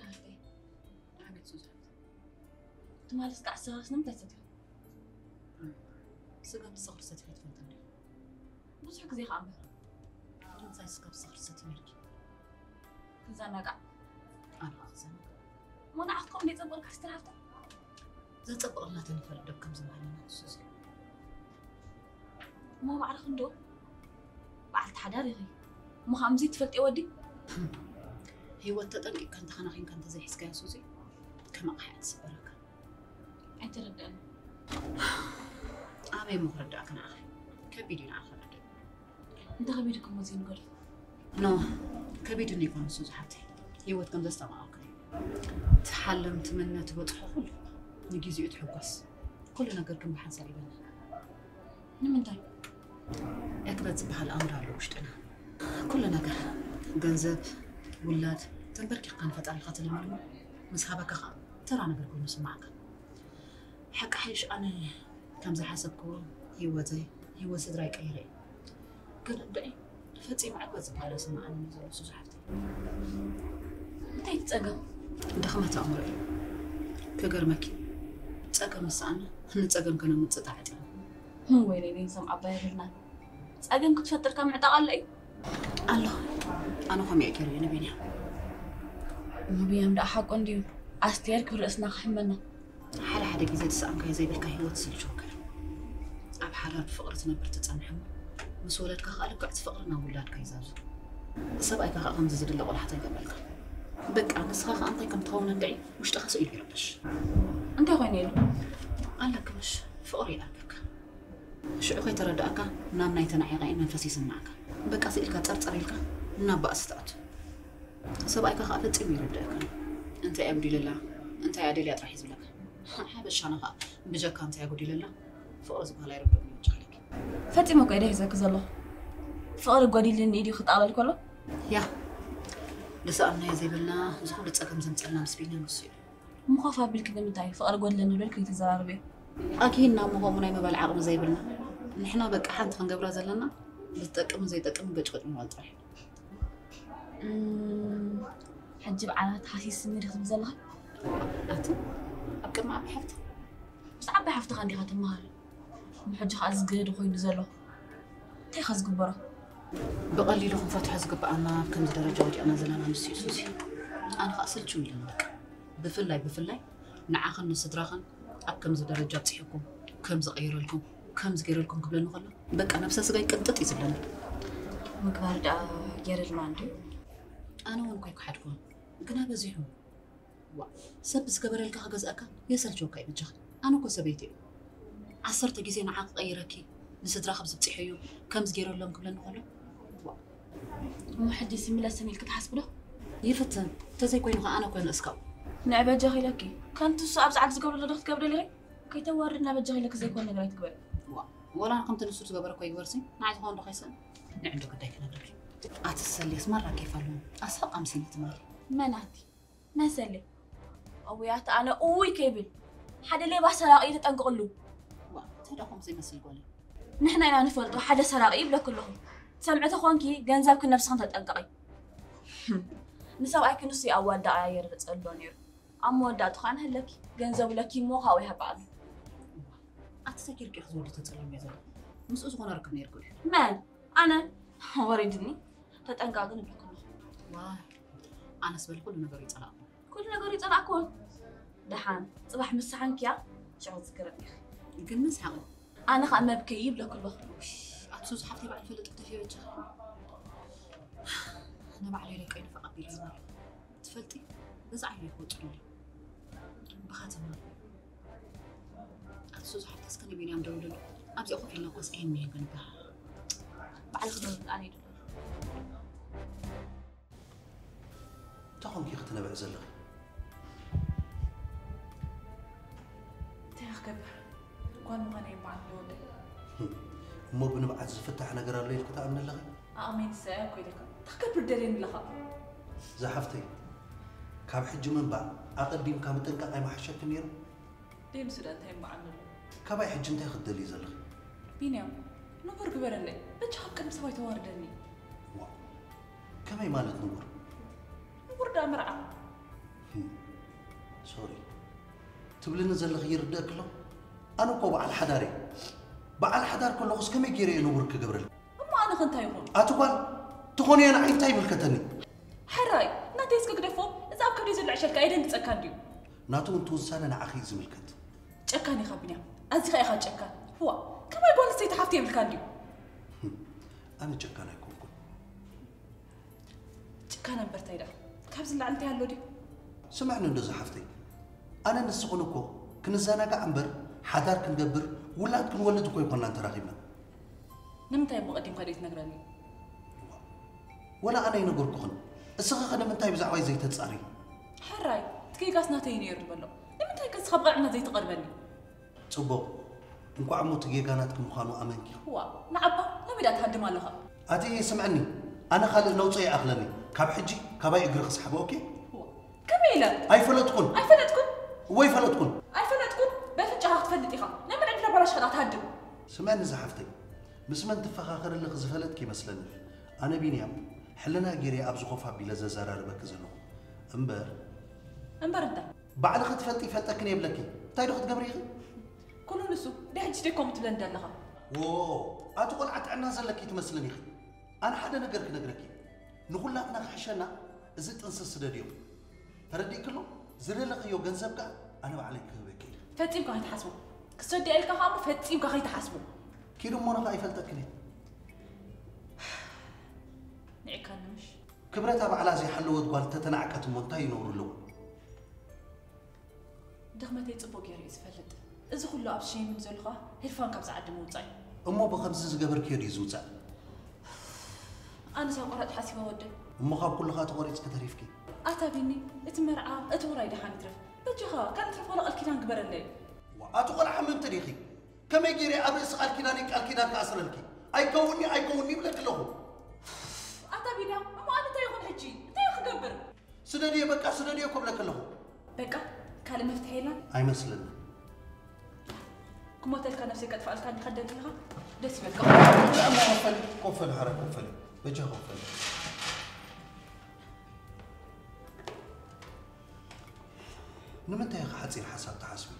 ሓፍተይ፣ ሓቤት ሱዛን። ትማሊ ስጋዕ ስጋስ ንምንታይ ሰትኻ? ስጋ ምስ ሰኽሪ ሰቲኻ ትፈልጥ እንዲ? ብዙሕ ግዜ ከኣ እምበር። ንምንታይ ስጋ ምስ ሰኽሪ ሰቲ ነርኪ? ክዘናጋዕ። ኣነ ክዘናጋዕ። እሞ ንዓኽ ከምኡ ዘይጸብቕልካ ስትር ሃፍታ? ዘጸብቕልና ተንፈልጥ ዶ ከም ዝባህልና ንሱ እዚኦ። እሞ ባዕልኺ እንዶ በዓልቲ ሓዳር ኢኺ። እሞ ከምዚ ትፈልጥዮ ወዲ? ህይወት ተጠንቂቕካ እንተኸናኺንካ እንተዘይሒዝካዮ ሱዚ፣ ከም ኣቕሓ እያ ትስበረካ። ኣይተረድኣኒ። ኣበይ እሞ ክርዳእካ ንዓኺ? ከቢድ እዩ ንዓኺ ክርዳእ። እንተ ከቢድኩም እዚ ንገር። ኖ፣ ከቢድኒ ኣይኮነን ሱዚ ሓብተይ። ህይወት ከም ዘስተማቐልካ እዩ። ትሓልም፣ ትምነ፣ ትበጽሖ ኩሉ ንጊዜኡ ትሕጎስ። ኩሉ ነገር ግን ብሓንሳብ ይበና። ንምንታይ? ዕግበት ዝበሃል ኣምር ኣሎ ውሽጥና። ኩሉ ነገር፣ ገንዘብ፣ ውላድ፣ ተንበርኪኽካ ንፈጣሪኻ ትልምንሞ ምስ ሃበካ ኸኣ ተራ ነገር ኮይኑ ይስምዓካ። ሓቂ ሓይሽ ኣነ ከም ዝሓሰብክዎ ህይወተይ፣ ህይወት ስድራይ ቀይረ እየ። ግን እንድዒ ፈጺመ ዕግበት ዝበሃል ኣይስምዓንን እዩ ዘሎ ሱዚ ሓፍተይ። እንታይ እቲ ጸገም? ድኽመት ኣእምሮ እዩ። ክገርመኪ፣ ጸገም ምስ ሰኣና ንጸገም ከነምጽእ ተዓጢቕና። እም፣ ወይለይ፣ ነይዞም ዓባይ የብልናን። ጸገም ክትፈጥር ካብ ምዕጣቕ ኣሎ እዩ። ኣሎ። ኣነ ከምኡ እየ ገይረዮ ንቢንያም። ንቢንያም ደኣ ሓቁ እንድዩ። ኣስቴር ክብ ርእስና ክሕመና። ሓደ ሓደ ግዜ ዝሰኣንካዮ ዘይብልካ ህይወት ዝስልችወካ እዩ። ኣብ ሓዳር ብፍቕሪ ትነብር ትጸንሕ እሞ፣ ምስ ወለድካ ከኣ ልክዕ እቲ ፍቕሪ ናብ ውላድካ ይዛዙ። ሰብኣይካ ከኣ ከምዚ ዝድለ ቆላሕታ ይገብረልካ። በቃ፣ ንስኻ ከኣ እንታይ ከም ትኸውን እንድዒ፣ ውሽጥኻ ስኢሉ ይረበሽ። እንታይ ኮይኑ ኢሉ? ኣለኪ ምሽ፣ ፍቕሪ ይኣልበካ። ሽዑ ከይተረዳእካ ናብ ናይ ተናዒቐ መንፈስ ይስምዓካ። በቃ ስኢልካ ጸርጸር ኢልካ ናብ ባእሲ ትኣቱ። ሰብኣይካ ከኣ ፈጺሙ ይርድእካ። እንታይ እያ ጉዲለላ፣ እንታይ እያ ደልያ ጥራሕ እዩ ዝብለካ። ሓበሻና ከኣ ብጀካ እንታይ እያ ጉዲለላ፣ ፍቕሪ ዝበሃል ኣይርድኦን እዩ ቻለኪ። ፈጺሙ እኮ እየ ደሂዘኪ ዘለኹ። ፍቕሪ ጎዲልኒ ኢሉ ክጣቕለል ከሎ። ያ፣ ዝሰኣናዮ ዘይብልና፣ እዚ ኩሉ ጸገም ዘምጸልና ምስ ቢንያም ንሱ እዩ። እሞ ኮፍ ኣቢልኪ ንምንታይ ፍቕሪ ጎድለኒ ኢሉ ከይትዘራረብዮ? ኣኪሂድና እሞ ከምኡ ናይ ምባል ዓቕሚ ዘይብልና። ንሕና በቃ ሓንቲ ክንገብራ ዘለና፣ ዝጠቅምን ዘይጠቅምን ገጭገጭ ምባል ጥራሕ። እም፣ ሕጂ በዓላት ሃሲስኒ ዲኺ ትብሊ ዘለኺ? ኣቲ፣ ኣብ ቅድሚ ዓባይ ሓፍቲ? ምስ ዓባይ ሓፍትኻ እንዲኻ ትመሃር። እሞ ሕጂ ኸኣ ዝገደ ኮይኑ ዘሎ። እንታይ ኸ ዝግበሮ? ብቐሊሉ ክንፈትሖ ዝግብኣና ኣብ ከምዚ ደረጃ ወዲቕና ዘለና ንሱ እዩ ሱዚ። ኣነ ኸኣ ስልችው ኢሉኒ በቃ። ብፍላይ፣ ብፍላይ ንዓኽን ንስድራኽን ኣብ ከምዚ ደረጃ ኣብጺሑኩም፣ ከምዚ ቀይረልኩም፣ ከምዚ ገይረልኩም ክብለኒ ከሎ፣ በቃ ነብሰ ስጋይ ቅንጥጥ እዩ ዝብለኒ። ምግባር ደኣ ገይረልና እንድዩ። ኣነ እውን እኮ ኣይከሓድኩን፣ ግና በዚሑ። ዋእ፣ ሰብ ዝገበረልካ ክገዝኣካ የሰልችወካ እዩ በጃኺ። ኣነ እኮ ሰበይቲ እየ። ዓሰርተ ግዜ ንዓኺ ቀይረኪ፣ ንስድራኺ ብዝብፅሐዮ ከምዚ ገይረሎም ክብለኒ ከሎ፣ ዋእ። እሞ ሕጂስ ይምለሰኒ ኢልኪ ትሓስቢ ዶ? ይፍትን፣ እንተዘይኮይኑ ኸዓ ኣነ እኮ ንእስካው። ንዕ በጃኺ ኢለኪ፣ ከምቲ እሱ ኣብዚ ዓዲ ዝገብረሎ ዶ ክትገብሪ ደሊኺ? ከይተዋርድና በጃኺ ኢለኪ ዘይኮን ነገር ኣይትግበሪ። ዋእ፣ ወላ ከምቲ ንሱ ዝገበረ እኮ ይግበርሲ፣ ንዓይ ዝኾነ ዶ ከይስእን? ንዕ እንዶ ግዳይ ክነግረኪ። ኣቲ ሰልየስ ማራ ኬፍ ኣለዎ። ኣስሕቕ ኣምሲኒ ትማሊ። መን ኣቲ? መሰለ። እውይ ኣቲ ኣነ እውይ ከይብል። ሓደ ሌባ ሰራቂ እዩ ተጠንቀቕሉ። ዋ፣ እንታይ ደኣ ከምኡ ዘይመስል ጓል እዩ? ንሕና ኢና ንፈልጦ ሓደ ሰራቂ ይብለኪ ኣለኹ። ትሰምዒ ተኾንኪ ገንዘብኪን ነብስኽን ተጠንቀቒ። ንሰብኣይኪ ንሱ እዩ ኣዋዳኣ የርግጸሉ ነይሩ። ኣብ መወዳእቱ ኸኣ ንህለኪ ገንዘቡ ለኪ እሞ ካብኡ ይሃብኣሉ። ኣቲ ሰኪርኪ ኢኺ ዝወዲ ተጸልምዮ ዘለኺ። ምስኡ ዝኾነ ርክብ ነይርኪ ድዩ? መን? ኣነ? ወሪድኒ። ተጠንቀቂ ግን እብለኪ ኣለኹ። ዋይ፣ ኣነስ በሊ ኩሉ ነገር ይጸላእኩ። ኩሉ ነገር ይጸላእኩ? ደሓን፣ ጽባሕ ምስ ሰሓንክያ ሽዑ ትዝክረኒ ኢኺ። ግን ምን ሰሓቕ? ኣነ ኸኣ መብከይ ይብለኪ ኣለኹ። ኣቲ ሱዚ ሓፍተይ ባዕሊ ፈልጥ ክተፍዮ በጃኺ። ንባዕለይ ደቀይ ንፋቕ ኣቢለና ኣለኹ። ትፈልጢ፣ በዛ ዓይነይ ክወጽኡለይ። ብኻተማ። ኣቲ ሱዚ ሓፍተይ እስከ ንቢንያም ደውልሉ። ኣብዚኣ ኮፍ ኢልና እኮ ጸይን እኒሀ ክንበሃል። ባዕልኺ ደውልሉ፣ ኣነ ይደውል። እንታይ ኾንኪ ክትነብዒ ዘለኺ? እንታይ ክገብር? ጓል ምዃነይ እምበኣር ኣለወደይ። እሞ ብንብዓት ዝፍታሕ ነገር ኣሎ ኢልኪ ትኣምኒ ኣለኺ? ዓቕመይ ንሰ እያ እኮ ኢለካ። እንታይ ክገብር ደልየኒ ኣለኻ? ዝሓፍተይ፣ ካብ ሕጂ ምንባዕ ኣቐዲምካ ምጥንቃቕ ኣይምሓሸክን ነይሩ? ደይ ንሱ ደኣ እንታይ እምበኣር ኣሎ? ካባይ ሕጂ እንታይ ክትደልዪ ዘለኺ? ቢንያም፣ ንቡር ግበረለይ። በጃኻ ኣብ ቅድሚ ሰብ ኣይተዋርደኒ። ዋእ፣ ከመይ ማለት ንቡር? ንቡር ደኣ መርዓ። ሶሪ ትብልኒ ዘለኺ ይርደእክ ኣሎ። ኣነ እኮ በዓል ሓዳር እየ። በዓል ሓዳር ከለኹስ ከመይ ገይረ እየ ንቡር ክገብረልኪ? እሞ ኣነ ከ እንታይ ይኹን? ኣቲ ጓል ትኾንዮ ንዓይ እንታይ ይምልከተኒ? ሕራይ ናተይ እስከ ግደፎ። እዚ ኣብ ከብደይ ዘሎ ዕሸልካ ኣየደንግጸካ እንድዩ። ናቱ እውን ትውሳነ ንዓኺ እዩ ዝምልከት። ጨካን ኢኻ ቢንያም፣ ኣዚኻ ኢኻ ጨካን። ህዋ፣ ከማይ ጓል ኣንስተይቲ ሓፍቲ የብልካ እንድዩ። ኣነ ጨካን ኣይኮንኩን። ጭካነ እምበር እንታይ ደኣ ካብዚ ንላዕሊ እንታይ ኣሎ ድዩ? ስምዕኒ እንዶ ዝሓፍተይ፣ ኣነ ንስኽን እኮ ክንዘናጋዕ እምበር ሓዳር ክንገብር ውላድ ክንወልድ እኮ ኣይኮናን ተራኺብና። ንምንታይ እሞ ቀዲምካ ዘይትነግረኒ? ወላ ኣነ ኣይነገርኩኽን። እስኺ ኸ ንምንታይ ብዛዕባይ ዘይተጻሪ? ሕራይ እቲ ጌጋስ ናተይ እዩ ነይሩ ዝበሎ። ንምንታይ ከ እስኻ ብቐንዕና ዘይትቐርበኒ? ጽቡቕ፣ እንኳዕ እሞ እቲ ጌጋ ናትኪ ምዃኑ ኣመንኪ። ዋ ንዓባ ሎሚ ደኣ ትሃድም ኣለኻ። ኣቲ ስምዕኒ፣ ኣነ ካልእ ነውጸ ይኣኽለኒ። ካብ ሕጂ ካባይ እግሪ ክስሓበ ኦኬ? ዋ ከመይ ኢለ? ኣይፈለጥኩን። ኣይፈለጥኩን? እወ ኣይፈለጥኩን። ኣይፈለጥኩን? በፍንጫኻ ክትፈልጥ ኢኻ። ናይ መን ዕድል ኣበላሽኻ ደኣ ትሃድም? ስምዕኒ ዝሓፍተይ፣ ምስ መን ትፈኻኸሪ ኣለኺ ዝፈለጥኪ ይመስለኒ። ኣነ ቢንያም ሕልና ገይረ ኣብዚ ኮፍ ኣቢለ ዘዘራርበኪ ዘለኹ እምበር። እምበር እንታይ? ባዕልኺ ትፈልጢ ይፈልጠክን የብለኪ። እንታይ ዶ ክትገብሪ ኢኺ? ኩሉ ንሱ ድሕጅ ደይ ከምኡ ትብለኒ ዘለኻ። ዎ ኣቲ ቆልዓ ጥዕና ዘለኪ ትመስልን ኢኺ። ኣነ ሓደ ነገር ክነግረኪ። ንኹላትና ክሕሸና እዚ ጥንስስ ስደድዮ። ተረዲእክሎ? ዝደለኽዮ ገንዘብ ከኣ ኣነ ባዕለይ ክህበኪ ኢለ። ፈጺምካ ከይትሓስቦ። ክሰድያ ኢልካ ከኣ እሞ ፈጺምካ ከይትሓስቦ። ኪዱ እሞ ንኻ ኣይፈልጠክን እየ። ንዒካኒ ምሽ? ክብረታ ባዕላ ዘይሓለወት ጓል ተተናዕቀት እሞ እንታይ ይነውሩ ኣለዎ? ድኽመተይ ጽቡቕ ገይሩ እዩ ዝፈልጥ። እዚ ኩሉ ኣብ ሸይምን ዘሎ ኸኣ ህልፋን ካብዚ ዓዲ ምውጻእ እዩ። እሞ ብኸምዚ ዝገበርክዮ ድዩ ዝውጻእ? ኣነስ ኣቋራጭ ሓሲበ ወደ። እሞ ካብ ኩሉ ኸኣ ተቖሪጽኪ ተሪፍኪ። ኣታ ቢኒ፣ እቲ መርዓ እቲ ውራይ ደሓን ይትረፍ። በጃኻ ካልእ ትረፍ ዋላ ቃል ኪዳን ግበረለይ። ዋእ ኣቲ ቆልዓ ሕምምቲ ዲኺ? ከመይ ገይረ ኣብ ርእሲ ቃል ኪዳነይ ቃል ኪዳን ክኣስረልኪ? ኣይከውንኒ ኣይከውንኒ ይብለኪ ኣለኹ። ኣታ ቢንያም እሞ ኣነ እንታይ ይኹን ሕጂ? እንታይ ክገብር? ስደድዮ በቃ ስደድዮ እኮ እብለኪ ኣለኹ። በቃ ካልእ መፍትሒ የለን? ኣይመስለንን። ክሞተልካ ነብሰይ ከጥፍኣልካ እንዲ ከደልካ ደስ ይበልካ። لا ما ኮፈሊ ኮፈሊ ሓረ ኮፈሊ በጃ ኮፈሊ። ንምንታይ ኢኺ ሓፂር ሓሳብ ትሓስቢ?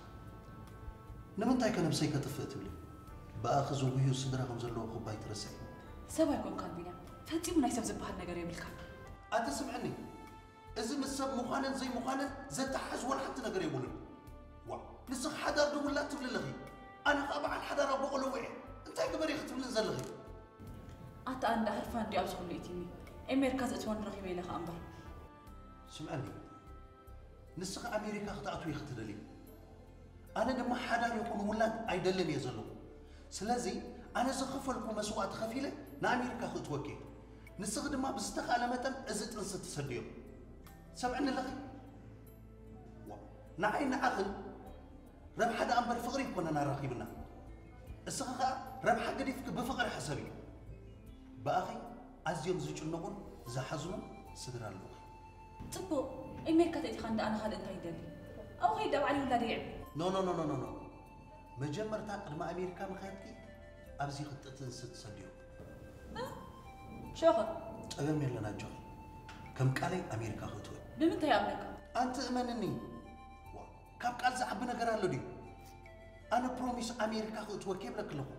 ንምንታይ ከ ነብሰይ ከጥፍእ ትብሊ? ብኣኺ ዝጉህዩ ስድራ ከም ዘለዉ ክባይ ትረስዒ። ሰብ ኣይኮንካን ቢንያም፣ ፈጺሙ ናይ ሰብ ዝበሃል ነገር የብልካን። ኣቲ ስምዕኒ፣ እዚ ምስ ሰብ ምዃንን ዘይምዃንን ዘተሓዝ ወላ ሓንቲ ነገር የብሉን። ዋእ፣ ንስኺ ሓዳር ዶ ውላድ ትብሊ ኣለኺ፣ ኣነ ኸኣ በዓል ሓዳር ኣቦ ቆለው'የ። እንታይ ግበሪ ክትብልኒ ዘለኺ? ኣታ ኣንዳ ህርፋን ድዩ ኣብዚ ኩሉ ኢቲኒ? ኤሜርካ ዘእትወኒ ረኺበ ኢለ ኸኣ እምበር። ስምዕኒ፣ ንስኺ ኣሜሪካ ክትኣትዊ ኢኺ ትደልዪ። ኣነ ድማ ሓዳር ይኹን ውላድ ኣይደልን እየ ዘለኹ። ስለዚ ኣነ ዝኸፈልኩ መስዋእቲ ከፊለ ንኣሜሪካ ክእትወኪ እየ። ንስኺ ድማ ብዝተኻእለ መጠን እዚ ጥንሲ ትሰድዮ። ትሰምዕኒ ኣለኺ? ዋእ፣ ንዓይ ንዓኽን ረብሓ ደኣ እምበር ፍቕሪ ኣይኮነን ኣራኺብና። እስኺ ኸኣ ረብሓ ገዲፍኪ ብፍቕሪ ሕሰቢ። ብኣኺ ኣዝዮም ዝጭነቑን ዝሓዝኑን ስድራ ኣለዉኺ። ጽቡቕ፣ ኤሜርካ ተእቲኻ እንዳ ኣነ ካልእ እንታይ ይደሊ? ኣብኡ ከይድ ደኣ ባዕለይ ውላደይ የዕቢ። ኖ ኖ ኖ ኖ ኖ። መጀመርታ ቅድሚ ኣሜሪካ ምኻድኪ ኣብዚ ክትጥንሲ ትሰድዮ። እ? ሸኸ? ጸገም የለን ኣጆኺ። ከም ቃለይ ኣሜሪካ ክእትወ። ብምንታይ ይኣምነካ? ኣንቲ እመንኒ። ዋ፣ ካብ ቃል ዝዓቢ ነገር ኣሎ ድዩ? ኣነ ፕሮሚስ ኣሜሪካ ክእትወኪ ይብለኪ ኣለኹ።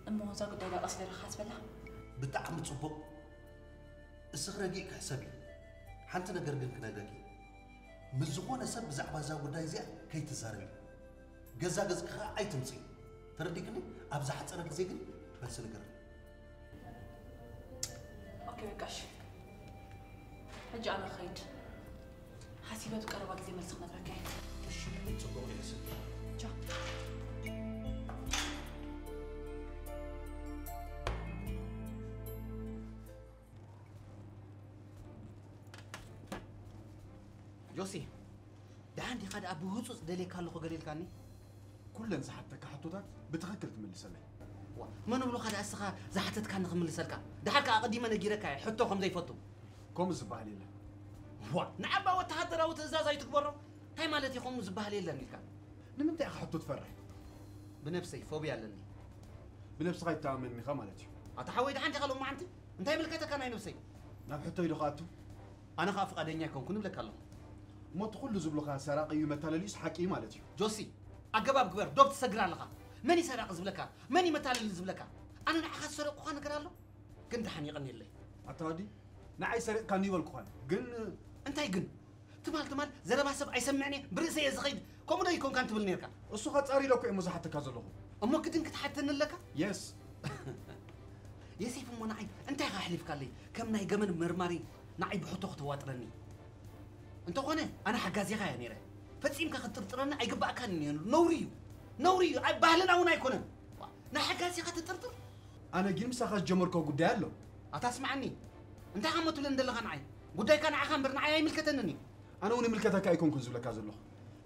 እሞ እዛ ጉዳይ ዳ ቀስ ገይረ ክሓስበላ። ብጣዕሚ ጽቡቕ። እስኺ ረጊእኪ ሕሰቢ። ሓንቲ ነገር ግን ክነግረኪ። ምስ ዝኾነ ሰብ ብዛዕባ እዛ ጉዳይ እዚኣ ከይትዛረቢ። ገዛ ገዝኪ ኸኣ ኣይትምጽኢ። ተረዲእክኒ? ኣብ ዝሓጸረ ግዜ ግን መልሲ ንገረኒ። ኦኬ በቃ እሺ። ሕጂ ኣነ ክኸይድ። ሓሲበ ብቀረባ ግዜ መልሲ ክነግረካ እየ። እሺ፣ ጽቡቕ ርእሲ። ቻው። ጆሲ፣ ደሓን ዲኻ ደኣ ብህጹጽ ደልየካ ኣለኹ ገለ ኢልካኒ? ኩለን ዝሓተካ ሕቶታት ብትኽክል ትምልሰለይ። ዋ፣ መን ኣብሉኻ ደኣ እስኻ ዝሓተትካኒ ክምልሰልካ? ደሓር ከኣ ኣቐዲመ ነጊረካ እየ፣ ሕቶ ከም ዘይፈቱ። ከምኡ ዝበሃል የለን። ዋ፣ ንዓባ ወተሃደራዊ ትእዛዝ ኣይትግበሮ? እንታይ ማለት እዩ ከምኡ ዝበሃል የለን ኢልካ? ንምንታይ ኢኻ ሕቶ ትፈርሕ? ብነብሰይ ፎብያ ኣለኒ። ብነብስኻ ኣይትተኣማመንን ኢኻ ማለት እዩ። ኣታ ሓወይ ደሓን ዲኻ ሎማዓንቲ? እንታይ ይምልከተካ ናይ ነብሰይ? ናብ ሕቶይ ዶ ክኣቱ? ኣነ ኸኣ ፍቓደኛ ኣይኮንኩን እብለካ ኣለኹ። እሞ እቲ ኩሉ ዝብሉኻ ሰራቂ እዩ መታለሊ እዩስ ሓቂ እዩ ማለት እዩ? ጆሲ፣ ኣገባብ ግበር። ዶብ ትሰግር ኣለኻ። መን እዩ ሰራቂ ዝብለካ? መን እዩ መታለሊ ዝብለካ? ኣነ ንዓኻ ዝሰረቅኩኻ ነገር ኣሎ? ግን ደሓን የቐንየለይ። ኣታ ወዲ፣ ንዓይ ሰሪቕካኒ ይበልኩኻን ግን እንታይ ግን? ትማል ትማል ዘረባ ሰብ ኣይሰምዕን እየ፣ ብርእሰይ እየ ዝኸይድ። ከምኡ ዶ ኣይኮንካን ትብል ነርካ? እሱ ኸጻሪ ኢለ እኮ እየ መዛሓተካ ዘለኹ። እሞ ግድን ክትሓተኒ ኣለካ? የስ። የሴፍ እሞ ንዓይ እንታይ ኢኻ ኣሕሊፍካለይ? ከም ናይ ገመል መርማሪ ንዓይ ብሕቶ ክተዋጥረኒ። እንተኾነ ኣነ ሓጋዚኻ እየ ነይረ። ፈጺምካ ክትጥርጥረኒ ኣይግባእካን እዩ ነይሩ። ነውሪ እዩ። ነውሪ እዩ። ኣይ ባህልና እውን ኣይኮነን። ዋ፣ ንሓጋዚኻ ትጥርጥር? ኣነ ግን ምሳኻ ዝጀመርኮ ጉዳይ ኣሎ። ኣታ ስምዓኒ። እንታይ ኢኻ እሞ ትብለኒ ዘለኻ ንዓይ? ጉዳይካ ንዓኻ እምበር ንዓይ ኣይምልከተንን እዩ። ኣነ እውን ይምልከተካ ኣይኮንኩን ዝብለካ ዘለኹ።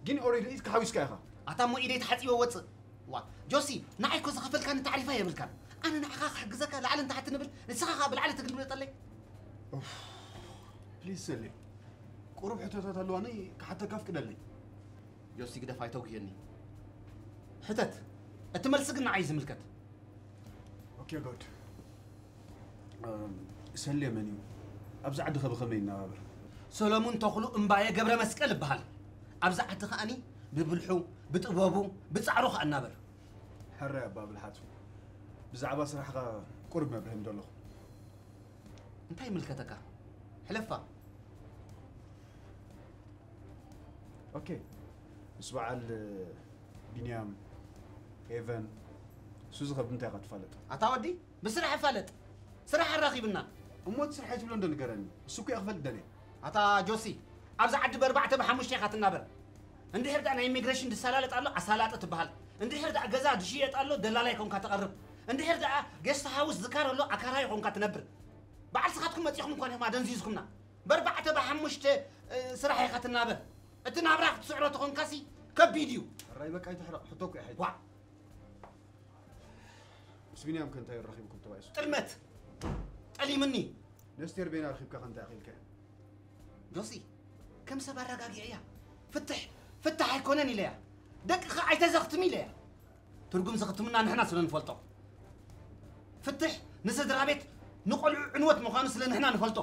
ግን ኦሬዲ ኢድካ ሓዊስካ ኢኻ። ኣታ እሞ ኢደይ ተሓጺበ ወጽእ። ዋ፣ ጆሲ፣ ንዓይ እኮ ዝኸፈልካኒ ታዕሪፋ የብልካን። ኣነ ንዓኻ ክሕግዘካ ላዕልን ታሕትን እብል፣ ንስኻ ኸኣ ብላዕሊ ትግልብጠለይ። ፕሊዝ ሰሌ፣ ቁሩብ ሕቶታት ኣለዋኒ ክሓተካ ኣፍቅደለይ። ጆሲ ግደፍ ኣይተጉህየኒ። ሕተት። እቲ መልሲ ግን ንዓይ እዩ ዝምልከት። ኦኬ ጉድ። ሰሌ መን እዩ? ኣብዚ ዓዲ ከ ብኸመይ ይነባበር? ሰሎሙን ተኽሉ እምባየ ገብረመስቀል እበሃል። ኣብዚ ዓዲ ከኣኒ ብብልሑ፣ ብጥበቡ፣ ብጻዕሩ ከኣ እናበር። ሕራይ ኣባ ብልሓቱ። ብዛዕባ ስራሕኻ ቁሩብ መብርሂ ምደለኹ። እንታይ ይምልከተካ? ሕለፋ። ኦኬ፣ ምስ በዓል ቢንያም፣ ሄቨን፣ ሱዚ ከ ብምንታይ ኢኻ ትፋለጥ? ኣታ ወዲ፣ ብስራሕ እፋለጥ። ስራሕ ኣራኺብና። እሞ እቲ ስርሐይ ትብሎ እንዶ ንገረኒ። እሱ እኮ እየ ክፈልጥ ደልየ። ኣታ ጆሲ፣ ኣብዚ ዓዲ ብኣርባዕተ ብሓሙሽተ ኢኻ ትናበር። እንድሕር ደኣ ናይ ኢሚግሬሽን ዝሰላልጥ ኣሎ ኣሳላጢ ትበሃል። እንድሕር ደኣ ገዛ ዝሽየጥ ኣሎ ደላላይ ኮንካ ትቐርብ። እንድሕር ደኣ ጌስት ሃውስ ዝካር ኣሎ ኣካራይ ኮንካ ትነብር። በዓል ስኻትኩም መጺኹም እኳ ኢኹም ኣደንዚዝኩምና። በርባዕተ ብሓሙሽተ ስራሕ ኢኻ ትናበር። እቲ ናብራ ክትስዕሮ ተኾንካሲ ከቢድ እዩ። ሕራይ በቃ ኣይትሕረቕ፣ ሕቶ እኮ እየ ሓይቱ። ዋ! ምስ ቢንያም ከ እንታይ ረኺብኩም ተባኢሱ? ጥልመት ጠሊምኒ። ነስቴር ቤና ረኺብካ ከ እንታይ ኣኺልካዮ? ጆሲ ከም ሰብ ኣረጋጊዐያ። ፍትሕ ፍትሕ ኣይኮነን ኢለያ። ደቅኻ ኣይተዘኽትም ኢለያ። ትርጉም ዘኽትምና ንሕና ስለ ንፈልጦ። ፍትሕ ንስድራ ቤት ንቆልዑ ዕንወት ምዃኑ ስለ ንሕና ንፈልጦ።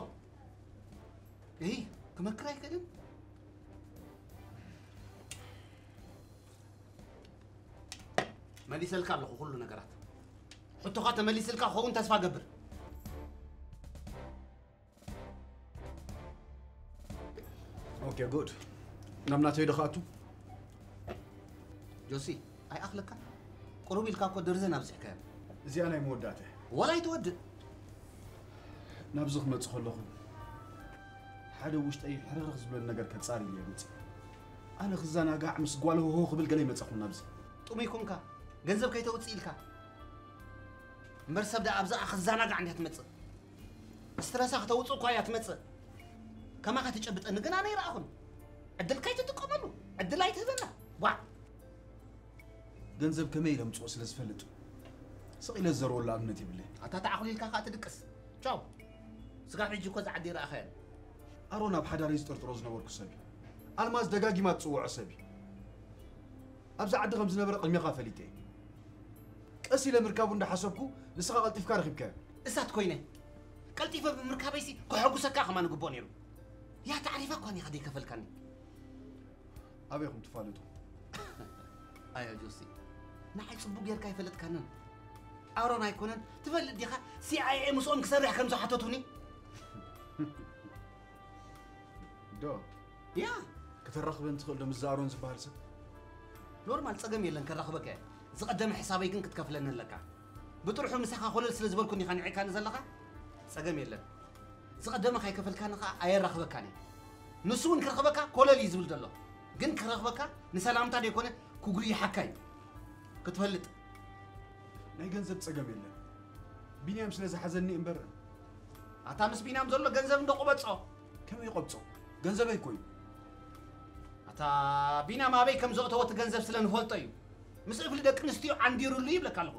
እይ ክመክር ኣይክእልን። መሊሰልካ ኣለኹ ኩሉ ነገራት። ሕቶኻ ተመሊስልካ ክኸውን ተስፋ ገብር። ኦኬ ጉድ። ናብ ናተይ ዶ ክኣቱ? ጆሲ ኣይኣኽለካ። ቁሩብ ኢልካ እኮ ደርዘን ኣብዚሕካዮ። እዚኣ ናይ መወዳእታ እያ። ወላ ኣይትወድእ። ናብዚ ክመጽእ ከለኹ ሓደ ውሽጠይ ሕርኽርኽ ዝብለኒ ነገር ከጻሪ ኢለ እየ መጺእ። ኣነ ክዘናጋዕ ምስ ጓል ህውህው ክብል ገለ ይመጸኹም ናብዚ። ጥሙይ ኮንካ ገንዘብ ከይተውጽእ ኢልካ እምበር ሰብ ደኣ ኣብዛ ክዘናጋዕ እንድያ ትመጽእ። ስትረሳ ክተውጽእ እኳ እያ ትመጽእ። ከማኻ ትጨብጠኒ ግን ኣነ ይረኣኹን። ዕድልካ ኣይትጥቀመሉ። ዕድል ኣይትህበና። ቧዕ። ገንዘብ ከመይ ኢለ ምጽኦ ስለ ዝፈልጥ ስቕ ኢለ ዝዘርወሉ ኣብነት የብለይ። ኣታ ተዓኹሊልካ ከኣ ትድቅስ። ቻው። ስጋብ ሕጂ እኮ ዝዓዲ ይረኣኻያን። ኣሮን ኣብ ሓዳረይ ዝጥርጥሮ ዝነበርኩ ሰብ እዩ። ኣልማዝ ደጋጊማ ትጽውዖ ሰብ እዩ። ኣብዚ ዓዲ ከም ዝነበረ ቅድሜኻ ፈሊጠ እየ። ቀስ ኢለ ምርካቡ እንዳሓሰብኩ ንስኻ ቀልጢፍካ ረኺብካዮ። እሳት ኮይነ ቀልጢፈ ብምርካበይሲ ከሐጉሰካ ከማን ግቦ ነይሩ። ያ ታዕሪፋ እኳ ኒኻ ደይከፈልካኒ። ኣበይ ኢኹም ትፋለጡ? ኣያ ጆሲ ንዓይ ጽቡቅ ጌርካ ኣይፈለጥካንን። ኣሮን ኣይኮነን ትፈልጥ ዲኻ ሲኣይኤ ምስኦም ክሰርሕ ከም ዝሓተቱኒ? ዶ ያ ከተራኽበን ትኽእል ዶ ምስዛ ኣሮን ዝበሃል ሰብ? ኖርማል ጸገም የለን ከራኽበካ እየ። ዝቐደመ ሕሳበይ ግን ክትከፍለኒ ኣለካ። ብጥርሑ ምሳኻ ኮለል ስለ ዝበልኩ ዲኻ ንዒካኒ ዘለኻ? ጸገም የለን። ዝቐደመ ካይከፈልካኒ ኸኣ ኣየራኽበካን እየ። ንሱ እውን ክረኽበካ ኮለል እዩ ዝብል ዘሎ። ግን ክረኽበካ ንሰላምታ ደይኮነ ክጉይሓካ እዩ። ክትፈልጥ። ናይ ገንዘብ ጸገም የለን። ቢንያም ስለ ዝሓዘኒ እምበር። ኣታ ምስ ቢንያም ዘሎ ገንዘብ እንዶ ቁበጾ። ከመይ ይቆብጾ? ገንዘበይ እኮ እዩ። ኣታ ቢንያም ኣበይ ከም ዘእተዎ እቲ ገንዘብ ስለ ንፈልጦ እዩ። ምስ እፍሊ ደቂ ኣንስትዮ ዓንዲሩሉ ይብለካ ኣለኹ።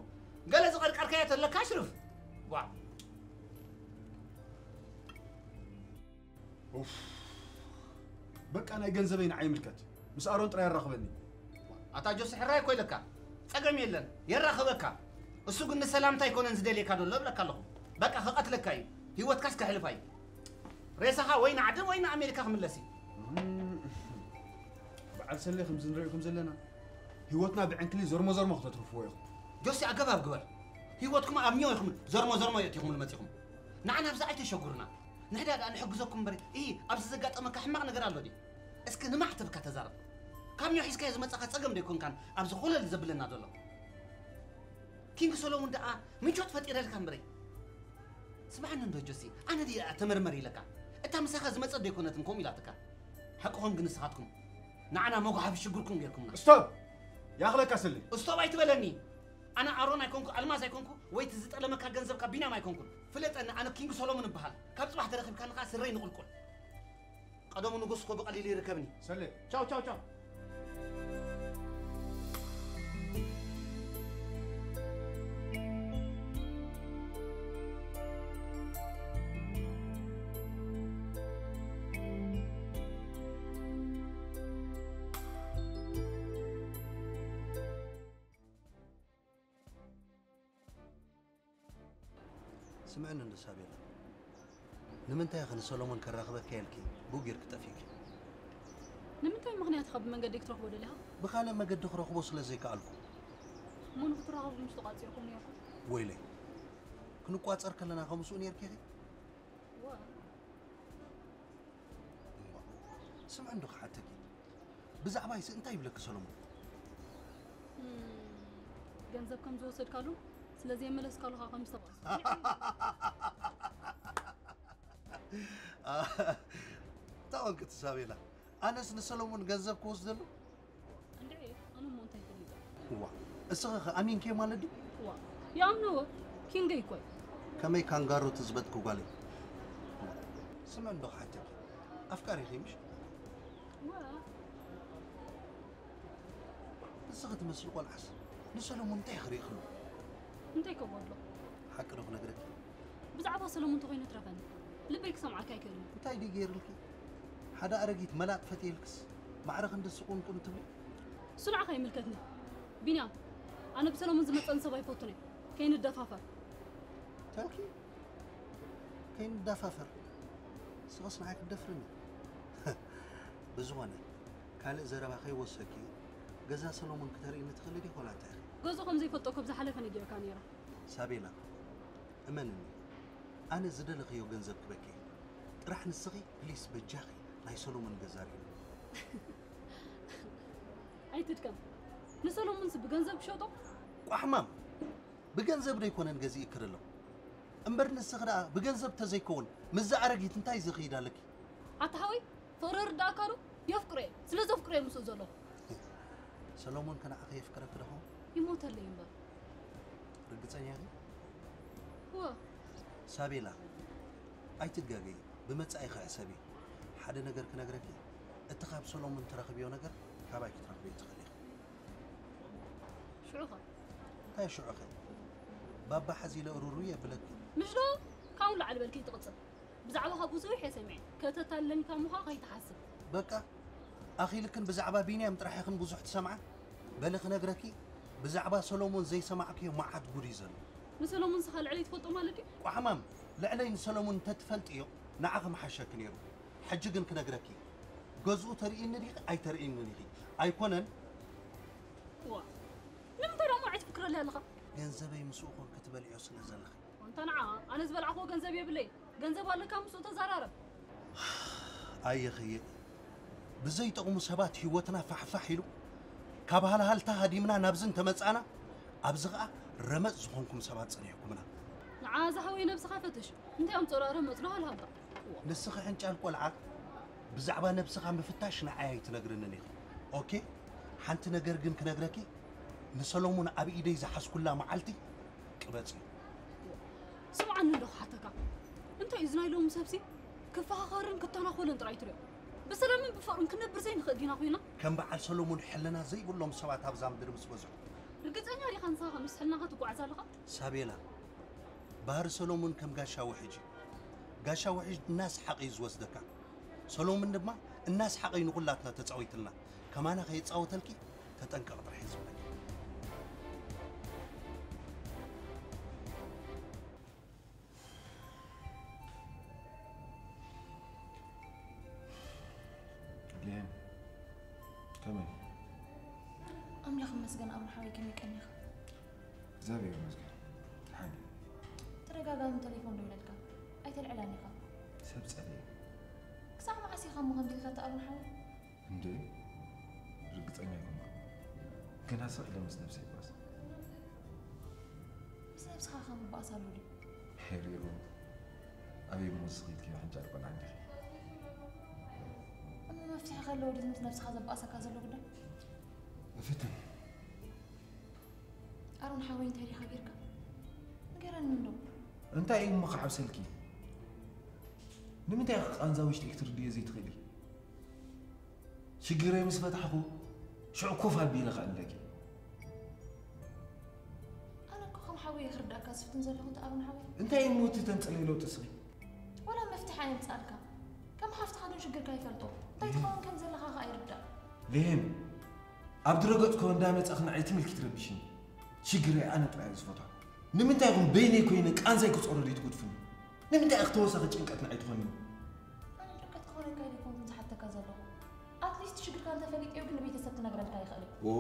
ገለ ዝቐርቀርካዮ ተለካ ሽርፍ። ዋ። ኡፍ። በቃ ናይ ገንዘበይ ንዓይ ይምልከት። ምስ ኣሮን ጥራይ ኣራኽበኒ። ኣታ ጆሲ ሕራይ እኮ ኢለካ። ጸገም የለን። የራኽበካ። እሱ ግን ንሰላምታ ኣይኮነን ዝደልየካ ዘሎ እብለካ ኣለኹ። በቃ ክቐትለካ እዩ። ህይወትካስ ከሕልፋ እዩ። ሬሳኻ ወይ ንዓድን ወይ ንኣሜሪካ ክምለስ እዩ። እም፣ ዓል ሰሌ፣ ከምዚ ንሪኦ ከም ዘለና ህይወትና ብዕንክሊል ዘርሞ ዘርሞ ክተትርፍዎ ኢኹም። ጆሲ፣ ኣገባብ ግበር። ህይወትኩም ኣብ ኒዮ ኢኹም ዘርሞ ዘርሞ የእቲኹም መጺኹም። ንዓና ኣብዚ ኣይተሸጉርና። ንሕዳ ደኣ ንሕግዘኩም እምበር። ኢ፣ ኣብዚ ዘጋጠመካ ሕማቕ ነገር ኣሎ ድዩ? እስኪ ንማዕተብካ ተዛረብ። ካብ ኒዮ ሒዝካዮ ዝመጻኻ ጸገም ዶ ኣይኮንካን ኣብዚ ኮለል ዘብለና ዘሎ? ኪንግ ሰሎሞን ደኣ ምቾት ፈጢረልካ እምበረይ። ስምዓኒ እንዶ ጆሲ፣ ኣነ ድየ ተመርመር ኢለካ? እታ ምሳኻ ዝመጸት ዶ ኣይኮነትን ከምኡ ኢላትካ? ሓቅኹም ግን ንስኻትኩም ንዓና መጉሓፊ ሽግርኩም ጌርኩምና። ስቶፕ! ይኣኽለካ ስሊ። ስቶፕ ኣይትበለኒ። ኣነ ኣሮን ኣይኮንኩ፣ ኣልማዝ ኣይኮንኩ፣ ወይ እቲ ዝጠለመካ ገንዘብካ ቢንያም ኣይኮንኩን። ፍለጠኒ፣ ኣነ ኪንግ ሰሎሞን እበሃል። ካብ ጽባሕ ተረኺብካኒ ከኣ ስረይ ንቑልቁል። ቀደሙ ንጉስ እኮ ብቐሊሉ ይርከብኒ። ሰሌ። ቻው፣ ቻው፣ ቻው። ስምዕኒ እንዶ ሳቤላ፣ ንምንታይ ኢኺ ንሰሎሞን ከራኽበካ ኢልኪ ብኡ ጌርኪ ጠፊእኪ? ንምንታይ ምኽንያት ኢኻ ብመንገደይ ክትረኽቦ ደሊኻ? ብኻልእ መገዲ ክረኽቦ ስለ ዘይከኣልኩ። እሞ ንኽትራኸቡ ምስኡ ቋጺርኩም ኔርኩም? ወይለይ፣ ክንቋጸር ከለና ከምስኡ ኔርኪ ኢኺ? እወ። እምባ፣ ስምዒ እንዶ ክሓተኪ፣ ብዛዕባይሲ እንታይ ይብለኪ ሰሎሞን? እም፣ ገንዘብ ከም ዝወሰድካሉ፣ ስለ ዘየመለስካሉ ኸኣ ከም ዝተባእሱ። እታ ወንቅቲ ሳቤላ፣ ኣነስ ንሰሎሞን ገንዘብ ክወስደሉ? እንድዒ፣ ኣነ እሞ እንታይ ፈሊጠ? እዋ፣ እስኺ ኸ ኣሚንኪዮ ማለት ድዩ? እዋ፣ ይኣምኖ እወ፣ ኪንገይ እኮ እዩ። ከመይ ካንጋሮ ትዝበጥኪ ጓለይ? እዋ፣ ስምዒ እንዶ ክሓተኪ፣ ኣፍቃሪ ኢኺ ምሽ? እዋ። ንስኺ ትመስሊ ቆልዓስ ንሰሎሞን እንታይ ክርኢ ክህሉ? እንታይ ከጓድሎ? ሓቂ ዶ ክነግረኪ? ብዛዕባ ሰሎሞን እንተኾይኑ ትረፈኒ። ልበይ ክሰምዓካ ኣይክእልን። እንታይ ድዩ ገይርልኪ? ሓደ ኣረጊት መላጥ ፈትየልክስ ማዕረ ክንዲ ስቁንቁን ትብሊ? እሱ ንዓኻ ይምልከትኒ። ቢንያም፣ ኣነ ብሰሎሞን ዝመጸኒ ሰብ ኣይፈቱን እየ። ከይንደፋፈር። ተልኪ? ከይንደፋፈር? ስቕስ ንዓይ ክትደፍርኒ? ብዝኾነ፣ ካልእ ዘረባ ከይወሰኪ፣ ገዛ ሰሎሞን ክተርእይኒ ትኽእሊ ዲኺ ወላ እንታይ ኢኺ? ገዝኡ ከም ዘይፈልጦ እኮ ብዝሓለፈ ነጊረካ ነይረ። ሳቤላ፣ እመንኒ፣ ኣነ ዝደለኽዮ ገንዘብ ክበኪ። ጥራሕ ንስኺ ፕሊስ በጃኺ ናይ ሰሎሞን ገዛ ርእይኒ። ኣይትድከም። ንሰሎሞንስ ብገንዘብ ክሸጦ? ቋሕማም! ብገንዘብ ዶ ኣይኮነን ገዚእኪ ዘሎ? እምበር ንስኺ ደኣ ብገንዘብ ተዘይከውን ምስዛ ኣረጊት እንታይ ዝኽይድ ኣለኪ? ኣታ ሓወይ፣ ፍቕሪ ይርድኣካ ዶ? የፍቅሮ እየ። ስለ ዘፍቅሮ እየ ምስኡ ዘለኹ። ሰሎሞን ከ ንዓኺ የፍቅረኪ ዶ ኸውን? ይሞተለይ እምበር። ርግጸኛ ኢኺ? እወ። ሳቤላ፣ ኣይትጋገዪ። ብመጻኢኺ ሕሰቢ። ሓደ ነገር ክነግረኪ፣ እቲ ካብ ሰሎሞን ትረኽብዮ ነገር ካባይ ክትረኽብዮ ትኽእሊ ኢኺ። ሽዑ ኸ? እንታይ ሽዑ ኸ? ባባ ሓዚለ እሩሩ የብለኪ። ምሽ ዶ? ካብኡ ንላዕሊ በል ከይትቕጽል። ብዛዕባኻ ብዙሕ እየ ሰሚዐ። ከተታልለኒ ካብ ምዃን ከይትሓስብ። በቃ፣ ኣኺልክን ብዛዕባ ቢንያም ጥራሕ ኢኽን ብዙሕ ትሰምዓ። በሊ ክነግረኪ፣ ብዛዕባ ሰሎሞን ዘይሰማዕክዮ መዓት ጉድ እዩ ዘሎ። ንሰሎሞን ንስኻ ልዕለይ ትፈልጦ ማለት ድዩ? ቋሕማም፣ ልዕለይ ንሰሎሞን እንተትፈልጥዮ ንዓኺ ምሓሸኪ ነይሩ። ሕጂ ግን ክነግረኪ፣ ገዝኡ ተርእይኒ ዲኺ ኣይተርእይንን ኢኺ። ኣይኮነን። እዋ፣ ንምንታይ ደሞ ኣይትፍክረለይ ኣለኻ? ገንዘበይ ምስኡ ኮንኪ ትበልዕዮ ስለ ዘለኺ። ኣንታ ንዓ፣ ኣነ ዝበልዓኽዎ ገንዘብ የብለይ። ገንዘብ ኣለካ ምስኡ ተዘራረብ። ኣየኸየ፣ ብዘይጠቕሙ ሰባት ህይወትና ፋሕፋሕ ኢሉ፣ ካብ ሃልሃልታ ሃዲምና ናብዚ እንተመጻና፣ ኣብዚ ኸኣ ረመጽ ዝኾንኩም ሰባት ጸኒሕኩምና። ንዓ ዝሓወይ ነብስኻ ፈትሽ። እንታይ ኣምጸሎ ረመጽ ዶ ሃልሃልታ? ንስኺ ሕንጫል ቆልዓ፣ ብዛዕባ ነብስኻ ምፍታሽ ንዓይ ኣይትነግርንን ኢኺ። ኦኬ? ሓንቲ ነገር ግን ክነግረኪ፣ ንሰሎሙን ኣብ ኢደይ ዝሓዝኩላ መዓልቲ ቅበጽ እዩ። ስምዓኒ እንዶ ክሓተካ። እንታይ እዩ እዚ ናይ ሎሚ ሰብሲ? ክፈኻኸርን ክተናኾልን ጥራይ ትሪኦ። ብሰላምን ብፍቕርን ክንነብር ዘይንኽእል ዲና ኮይና? ከም በዓል ሰሎሙን ሕልና ዘይብሎም ሰባት ኣብዛ ምድሪ ምስ በዝሑ። ርግጸኛ ዲኻ ንስኻ ምስ ሕልናኻ ትጓዓዝ ኣለኻ? ሳቤላ፣ ባህሪ ሰሎሙን ከም ጋሻ ውሕጅ እዩ። ጋሻ ውሕጅ እናሰሓቐ እዩ ዝወስደካ። ሰሎሙን ድማ እናሰሓቐ እዩ ንኹላትና ተጻዊትልና። ከማና ከየጻወተልኪ ተጠንቀቕ ጥራሕ እየ ዝብለኪ። ብሌን፣ ከመይ? ኣምላኽ ይመስገን። ኣሮን ሓወይ፣ ከመይ ቀኒኻ? እግዚኣብሔር ይመስገን። ደሓን እየ። ተደጋጋሚ ቴሌፎን ደውለልካ ኣይተልዕላን ኢኻ። ሰብ ጸልየ። ክሳዕ መዓስ ኢኻ እሞ ከምዚ ኢልካ፣ ኣሮን ሓወይ? እንዴ፣ ርግጸኛ ኣይኮንኩ። ገና ስቕ ኢለ ምስ ነብሰይ ይጓዝ። ምስ ነብስኻ ከም ባእሳ ኣሎ ድዩ? ሄሪሩ። ኣበይ እሞ ዝኽይድ ከይበሕንጫር ቆልዓ እንዲኺ? እሞ መፍትሒ ከለዎ ድዩ ምስ ነብስኻ ዘባእሰካ ዘሎ ጉዳይ? እፍትን። ኣሮን ሓወይ፣ እንታይ ዲኻ ጌርካ? ንገረኒ እንዶ። እንታይ እዩ እሞ ክዓብሰልኪ? ንምንታይ ኢኺ ቃንዛ ውሽጢ ክትርድዮ ዘይትኽእሊ? ሽግረይ ምስ ፈታሕኩ ሽዑ ኮፍ ኣቢለ ክዕልለኪ። ኣነ እኮ ከም ሓወይ ክርዳእካ ዝፍትን ዘለኹ፣ ኣሮን ሓወይ። እንታይ እዩ እሞ እቲ ተምጽለይ ለውጢ እስኺ? ወላ መፍትሒ ኣየምጻልካ። ከም ሓፍትኻ ግን ሽግርካ ይፈልጦ። እንታይ ትኸውን ከም ዘለኻ ኸኣ ይርዳእ። ሌሄም፣ ኣብ ድረገጽ ኮ እንዳመጻኺ ንዓይ ትምልኪ ትረብሽኒ። ሽግረይ ኣነ ጥራይ እየ ዝፈትሖ። ንምንታይ ኢኹም በይነይ ኮይነ ቃንዛይ ክጾሮ ዘይትገድፉኒ? ንምንታይ ኢኺ ተወሳኺ ጭንቀት ንዓይ ትኾንኒ? ኣነ ጭንቀት ክኾነካ ኢለ ኣይኮንኩን ዝሓተካ ዘለኹ። ኣትሊስት ሽግርካ እንተፈሊጠዮ ግን ንቤተሰብ ትነግረልካ ይኽእል እዩ። ኦ፣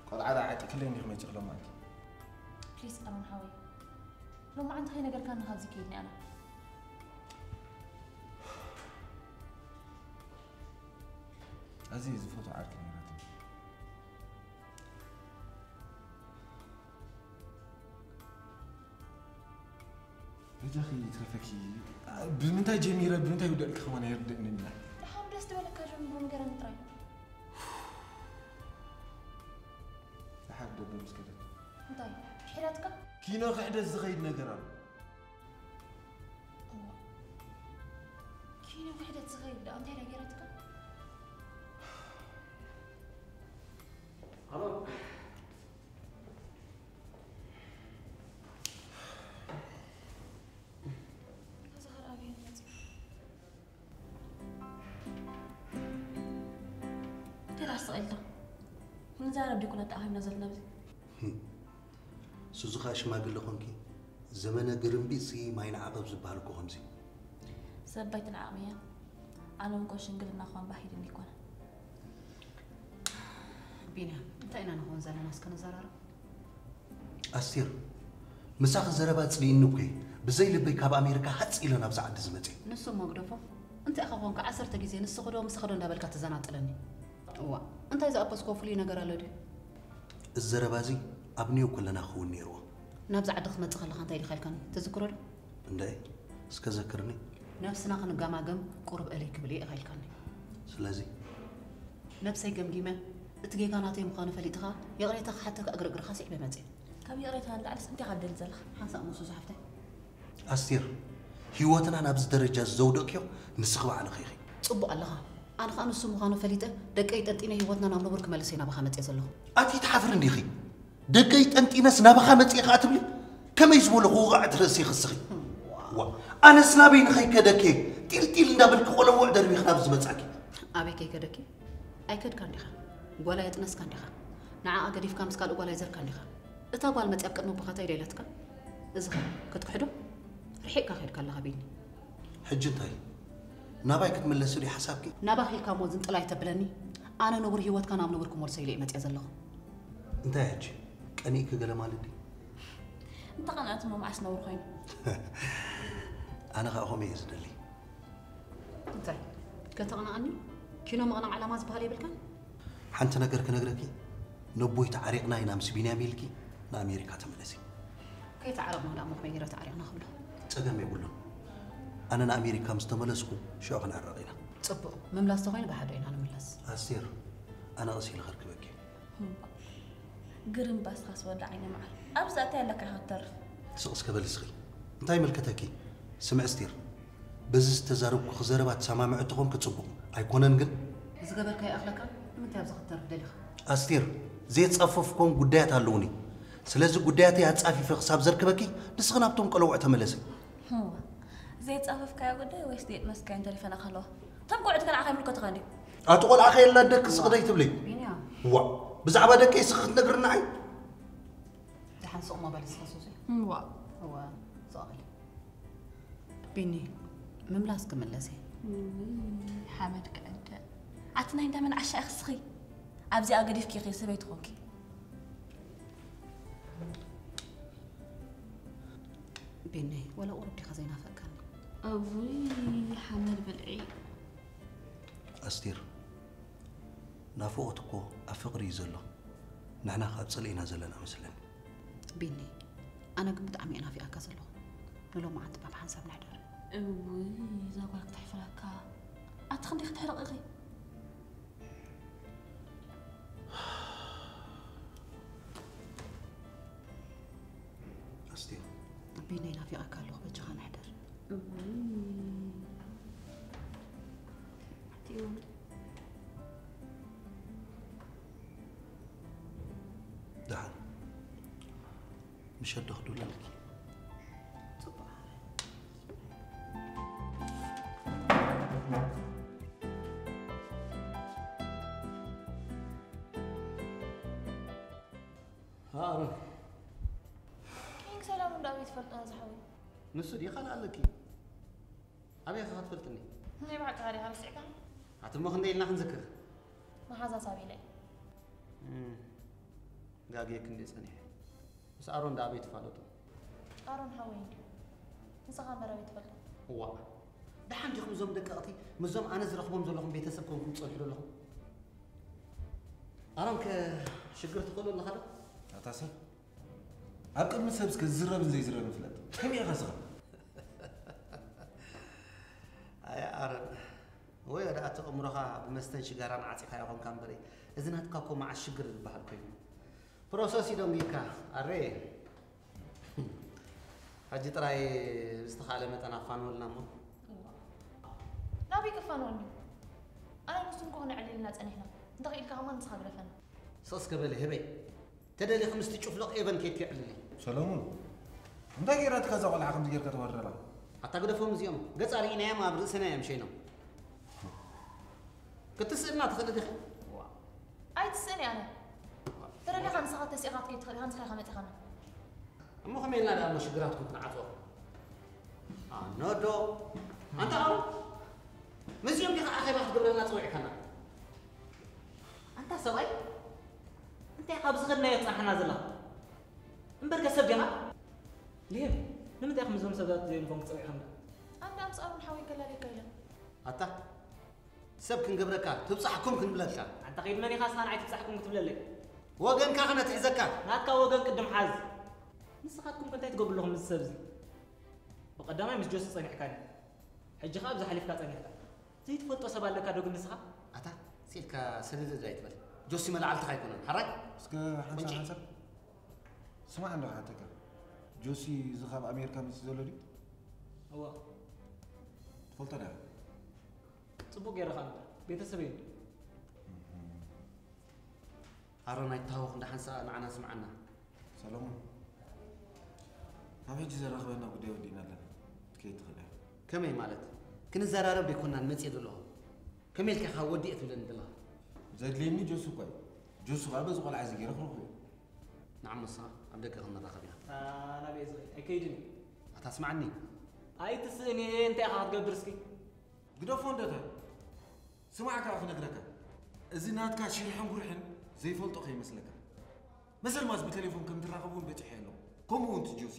ቆልዓ ደኣ ዓጢክለይ እንዲኺ መጺኺ ሎማዓንቲ። ፕሊስ ኣሮን ሓወይ፣ ሎማዓንቲ ከይነገርካኒ ካብዚ ከይድኒ ኣነ። ኣዝየ ዝፈትዋ ዓርኪ ነይራትኒ። በጃኺ ይትረፈኪ። ብምንታይ ጀሚረ ብምንታይ ይውደልኪ ከማን ኣይርድእንን ኢና። ደሓን ደስ ዝበለካ ጀምሮ ንገረኒ ጥራይ። ደሓር ደበ ምስ ከደት። እንታይ ክሒዳትካ? ኪኖ ክሕደት ዝኸይድ ነገር ኣሎ። እዋ። ኪኖ ክሕደት ዝኸይድ ደኣ እንታይ ደኣ ገይራትካ? ሃሎ። እዚ ኸኣ ኣበይ መጺኡ? እንታይ ደኣ ስቕ ኢልካ? ክንዛረብ ድዩ ኩና ተኣኺብና ዘለና ኣብዚ? ሱዚ ኸኣ ሽማግለ ኾንኪ፣ ዘመነ ግርምቢጥ ሲ ማይ ንዓቐብ ዝበሃል እኮ ከምዚ። ሰብ ኣይትንዓቕ እያ። ኣነ እውን እኮ ሽምግልና ክኾን ባህ ኢሉኒ ኣይኮነን። ቢንያም፣ እንታይ ኢና ንኸውን ዘለና እስከ ንዘራረብ? ኣስቴር፣ ምሳኺ ዘረባ ጽሊእኒ እኮ እየ። ብዘይ ልበይ ካብ ኣሜሪካ ሃጽ ኢለ ናብዚ ዓዲ ዝመጽእ። ንሱ እሞ ግደፎ። እንታይ ኢኻ ኾንካ ዓሰርተ ግዜ ንስኺ ዶ ምሳኺ ዶ እንዳበልካ ትዘናጥለኒ? እዋ፣ እንታይ ዝኣበስኮ ፍሉይ ነገር ኣሎ ድዩ? እዚ ዘረባ እዚ ኣብ ኒው ከለና ክኸውን ነይርዎ። ናብዚ ዓዲ ክትመጽእ ከለኻ እንታይ ዲኻ ኢልካኒ? ትዝክሮ ዶ? እንደ እስከ ዘክርኒ። ነብስና ክንገማገም ቁሩብ እልይ ክብል እየ ኢኻ ኢልካኒ። ስለዚ ነብሰይ ገምጊመ እቲ ጌጋ ናተይ ምዃኑ ፈሊጥኻ ይቕሬታ ክሓተካ እግርግርኻ ስዒበ መጽየ። ካብ ይቕሬታ ንላዕልስ እንታይ ኢኻ ትደሊ ዘለኻ? ሓንሳእ እሞ ሱዚ ሓፍተይ። ኣስቴር፣ ህይወትና ናብዚ ደረጃ እዚ ዘውደቕክዮ ንስኺ ባዕልኺ ኢኺ። ጽቡቕ ኣለኻ። ኣነ ኸኣ ንሱ ምዃኑ ፈሊጠ ደቀይ ጠንጢነ ህይወትና ናብ ንቡር ክመልስ እየ ናባኻ መጽየ ዘለኹ። ኣቲ ትሓፍሪ እንዲኺ። ደቀይ ጠንጢነስ ናባኻ መጽየ ኸኣ ትብሊ? ከመይ ዝበለ ውቓዕቲ ርእሲ ኢኺ እስኺ? ዋ፣ ኣነስ ናበይ ንኸይከደኪ ጢልጢል እንዳበልኪ ቆለውዕ ደርቢኺ ናብዚ መጻኪ። ኣበይ ከይከደኪ? ኣይከድካን ዲኻ? ጓል ኣየጥነስካን ዲኻ? ንዓኣ ገዲፍካ ምስ ካልእ ጓል ኣይዘርካን ዲኻ? እታ ጓል መጽያ ኣብ ቅድሚ ኣቦኻታ ኢለ ኢላትካ? እዚ ኸ ክትክሕዶ? ርሒቕካ ከድካ ኣለኻ ቢኒ። ሕጂ እንታይ? ናባይ ክትምለሲ ድዩ ሓሳብኪ? ናባኺ ኢልካ እሞ ዝንጥል ኣይተብለኒ። ኣነ ንቡር ህይወትካ ናብ ንቡር ክመልሶ ኢለ እየ መጽየ ዘለኹ። እንታይ ሕጂ? ቀኒእኪ ገለ ማለት ድዩ? እንተቐንዐት እሞ መዓስ ነውሪ ኮይኑ? ኣነ ኸኣ ከምኡ እየ ዝደሊ። እንታይ? ከተቕንኣኒ? ኪኖ ምቕናእ ዓላማ ዝበሃል የብልካን? ሓንቲ ነገር ክነግረኪ፣ ነቦይ ተዓሪቕና ኢና ምስ ቢንያም ኢልኪ ንኣሜሪካ ተመለሲ። ከይተዓረቕና ደኣ እሞ ከመይ ገይረ ተዓሪቕና ክብሎ? ጸገም የብሉን። ኣነ ንኣሜሪካ ምስ ተመለስኩ ሽዑ ክንዕረቕ ኢና። ጽቡቕ። ምምላስ ተኾይኑ ብሓደ ኢና ንምለስ። ኣስቴር፣ ኣነ ቀስ ኢለ ከርክበኪ። ግርምባስኻስ ወዲ ዓይኒ መዓር። ኣብዚ ኣትያ ኣለካ ኢኻ ክትተርፍ። ስቕ እስከ በሊ እስኺ። እንታይ ይምልከተኪ? ስምዒ ኣስቴር፣ በዚ ዝተዛረብኩኺ ዘረባ ትሰማምዒ ተኾንኪ ጽቡቕ። ኣይኮነን ግን? ዝገበርካዮ ይኣኽለካ? ንምንታይ ኣብዚ ክትተርፍ ደሊኻ? ኣስቴር፣ ዘየጻፈፍኮም ጉዳያት ኣለዉኒ። ስለዚ ጉዳያተይ ኣጻፊፈ ክሳብ ዘርክበኪ ንስኺ ናብቶም ቀለውዕ ተመለሲ። እዋ፣ ዘየጻፈፍካዮ ጉዳይ ወይስ ዘየጥነስካዮ እንተሪፈናኻ ኣለዋ? እቶም ቆልዑት ከ ንዓኻ ይምልከቱኻ እንድዩ? ኣቲ ቆልዓ ከየላ ደቂ ስቕ ደይ ትብለይ? ቢንያም። እዋ፣ ብዛዕባ ደቀይ ስኺ ክትነግርኒ ንዓይ? ደሓን ስቕ እሞ በል እስኸ ሱዚ። እዋ። እዋ፣ ስቕ በሊ። ቢኒ፣ ምምላስ ክምለስ እየ። ውይ፣ ሓመድ ክዕደ። ኣቲ ናይ እንዳ መን ዓሻ ኢኺ እስኺ? ኣብዚኣ ገዲፍኪ ኢኺ ሰበይቲ ኮንኪ። ቢኒ፣ ወላ ቁሩብ ዲኻ ዘይናፈቀኒ? እውይ ሓመድ ብልዒ። ኣስቴር፣ ናፍቖት እኮ ኣብ ፍቕሪ እዩ ዘሎ። ንሕና ካብ ጽልኢ ኢና ዘለና መስለኒ። ቢኒ፣ ኣነ ግን ብጣዕሚ እየ ናፊቐካ ዘለኹ። ንሎማዓንቲ እባ ብሓንሳብ ንሕደር። እውይ እዛ ጓል ክተሕፍረካ። ኣቲ ክንደይ ክተሕርቕ ኢኺ? ኣስቴር፣ ቢኒ፣ ናፊቐካ ኣለኹ፣ በጃኻ ንሕደር። እውይ ኣቲ እውን ደሓን ምሸት ዶ ክድውለልኪ? ጽቡቕ። ኣሮን ኪንግ ሰላም እንዳ ቤት ፈልጦ ዝሓወይ ንሱ ድዩ ካልእ ኣለኪ? ኣበይ ኢኻ ክትፈልጥኒ? ናይ ብሓቂ ሃሪኻ ረሲዕካ ኣቲ እሞ ክንደይ ኢልና ክንዝክር? መሓዛሳቢ ኢለ እም፣ ጋግየ ክንደይ ጸኒሐ። ምስ ኣሮን ዳ ኣበይ ትፋለጡ? ኣሮን ሓወይ እንድዩ ንስኻ እምበር ኣበይ ትፈልጦ እዋ ደሓን ዲኹም እዞም ደቀቕቲ ምስዞም ኣነ ዝረኽቦም ዘለኹም ቤተሰብ ኮንኩም ትጸንሑ ዘለኹም? ኣሮን ከ ሽግር ትኽእሉ ኣለኻ ዶ? ኣታ ሰብ ኣብ ቅድሚ ሰብ እስከ ዝዝረብን ዘይዝረብን ፍለጥ። ከመይ ኢኻ ስኻ? ኣይ ኣረን ወይ ወደ ኣቲ እምሮኻ ብመስተን ሽጋራን ዓጺኻ ይኾንካ እምበሪ እዚ ናትካ እኮ መዓት ሽግር ዝበሃል ኮይኑ ፕሮሰስ ይደንጊካ ኣረ ሕጂ ጥራይ ብዝተኻእለ መጠን ኣፋንወልና እሞ ናበይ ከፋንወኒ ኣነ ንሱን ከሆነ ዕሊልና ጸኒሕና እንተኽኢልካ ከማን ንስኻ ግደፈና ስቕ እስከ በሊ ህበይ ተደሊኺ ምስቲ ጭፍልቕ ኤቨን ኬድኪ ዕልሊ ሰለሙን እንታይ ገይራትካ እዛ ቆልዓ ከምዚ ጌርካ ተዋርደላ? ኣታ ግደፎም እዚኦም ገጻ ርኢናዮም ኣብ ርእስና እዮም ሸይኖም ክትስእልና ትኽእሊ ዲኺ? ኣይትስእን እያ ኣነ ተደሊኻ ንስኻ ተሲእኻ ትከይድ ትኽእል ኢኻ ንስኻ ኢኻ መጺኻና እሞ ከመይ ኢልና ደኣ እሞ ሽግራትኩም ክንዓጽዎ? ኣኖዶ ኣንታ ኣው ምስዚኦም ዲኻ ኣኼባ ክትገብረልና ጸዊዕካና? ኣንታ ሰብኣይ እንታይ ካብ ዝኸድናዮ ትጸንሓና ዘለኻ? እምበርከ ሰብ ዲኻ? ሊሄም ንምንታይ ኢኹም እዞም ሰባት ዘይንፎም ክጸዊዕካና? ኣንዳ ኣምጻሩን ሓወይ ከላለካ ኢለ ኣታ ሰብ ክንገብረካ ትብጻሕኩም ክንብለካ ኣንታ ኸይድ መን ኢኻ ስኻ ንዓይ ትብጻሕኩም ክትብለለይ? ወገንካ ክነትሕዘካ ናትካ ወገን ቅድም ሓዝ። ንስኻትኩም ከ እንታይ ትገብሩ ኣለኹም ምስ ሰብዚ? ብቐዳማይ ምስ ጆሲ ጸኒሕካኒ ሕጂ ኸኣ ብዚ ሓሊፍካ ጸኒሕካ። ዘይትፈልጦ ሰብ ኣለካ ዶ ግን ንስኻ? ኣታ ስኢልካ ሰደደድ ኣይትበል ጆሲ መላዕልትኻ ኣይኮነን ሓራይ እስከ ሓንሳብ ቁንጪ። ሓንሳብ ስማዕ እንዶ ክሓተካ ጆሲ እዚ ካብ ኣሜሪካ መፂ ዘሎ ድዩ እዋ ትፈልጦ ዳ ጽቡቅ ገይረ ከኣ እምበር ቤተሰበይ እዩ ኣሮን ኣይትታወኽ እንዳ ሓንሳ ንዓና ስምዓና ሰለሙን ካብ ሕጂ ዘራኽበና ጉዳይ ወዲእና ኣለና ክትከይድ ትኽእል እያ ከመይ ማለት ክንዘራረብ ደይኮናን መፅየ ዘለኹ ከመይ ኢልካ ካብ ወዲኤ ትብለኒ ዘለኻ ዘድልየኒ ጆሱ እኳ እዩ ጆሱ ከዓ በዚ ቆልዓ እዚ ገይረ ክረኽቦ እዩ ንዓሞ ንስኻ ኣብ ደገ ክንራኸብ ኢና ናበይ ዝኸይድ ኣይከይድን እዩ ኣታ ስማዕኒ ኣይትስእን እየ እንታይ ኢኻ ክትገብር እስኪ ግደፎ እንደተ ስማዕ ከዓ ክነግረካ እዚ ናትካ ሽርሕን ጉርሕን ዘይፈልጦ ከይመስለካ መሰልማስ ብቴሌፎን ከም ትራኸቡ እውን በፂሐ ኣለኹ ከምኡ እውን ትጆሲ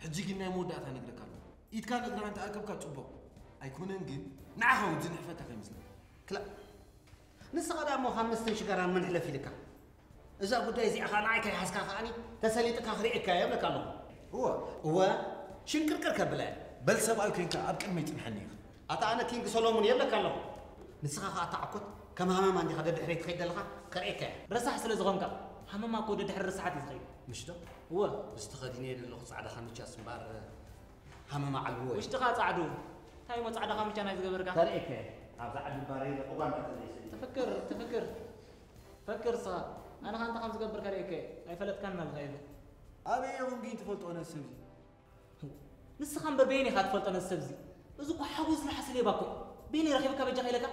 ሕጂ ግን ናይ መወዳእታ ነግረካ ኣለኹ ኢድካ ንእግርኻ እንተኣከብካ ፅቡቕ ኣይኮነን ግን ንዓኻ እውን ዝንሕፈካ ከይመስለካ ክላ ንስኻ ደኣ እሞ ካብ መስተን ሽጋራን መን ሕለፍ ኢልካ እዛ ጉዳይ እዚኣ ኸዓ ንዓይ ከይሓዝካ ከዓኒ ተሰሊጥካ ክርእየካ እየ እብለካ ኣለኹ እወ እወ ሽንቅርቅር ከብለ በል ሰብኣይ ኮይንካ ኣብ ቅድመይ ጽንሐኒ ኢኻ ኣታ ኣነ ኪንግ ሰሎሙን እየ እብለካ ኣለኹ ንስኻ ኸዓ ተዓኮት ከም ሃመማ እንዲኻ ደድሕረይ ትኸይድ ዘለኻ ከርእየካ እየ ረሳሕ ስለ ዝኾንካ ሃመማ እኮ ደድሕሪ ርስሓት እዩ ዝኸይድ ምሽ ዶ እወ ምስ ተኸዲነዮ ዘለኹ ጻዕዳ ካምቻስ እምበኣር ሃመማ ዓልዎ እዩ ውሽጥኻ ጻዕዱ እንታይ እሞ ጻዕዳ ካምቻ ናይ ዝገበርካ ከርእየካ እየ ኣብዛ ዓዲ ባረይ ለቕባ እንዳተለይሰ እዩ ትፍክር ትፍክር ፈክር ስኻ ኣነ ኸ እንታይ ከም ዝገብር ከርእየካ እየ ኣይፈለጥካን እናልካ ኢሉ ኣበይ ኢኹም ግን ትፈልጦ ነዚ ሰብዚ ንስኻ እምበር በየን ኢኻ ትፈልጦ ነዚ ሰብዚ እዚ እኮ ሓጎስ ዝለሓስ ሌባ እኮ እዩ በየን ረኺብካ በጃኻ ኢለካ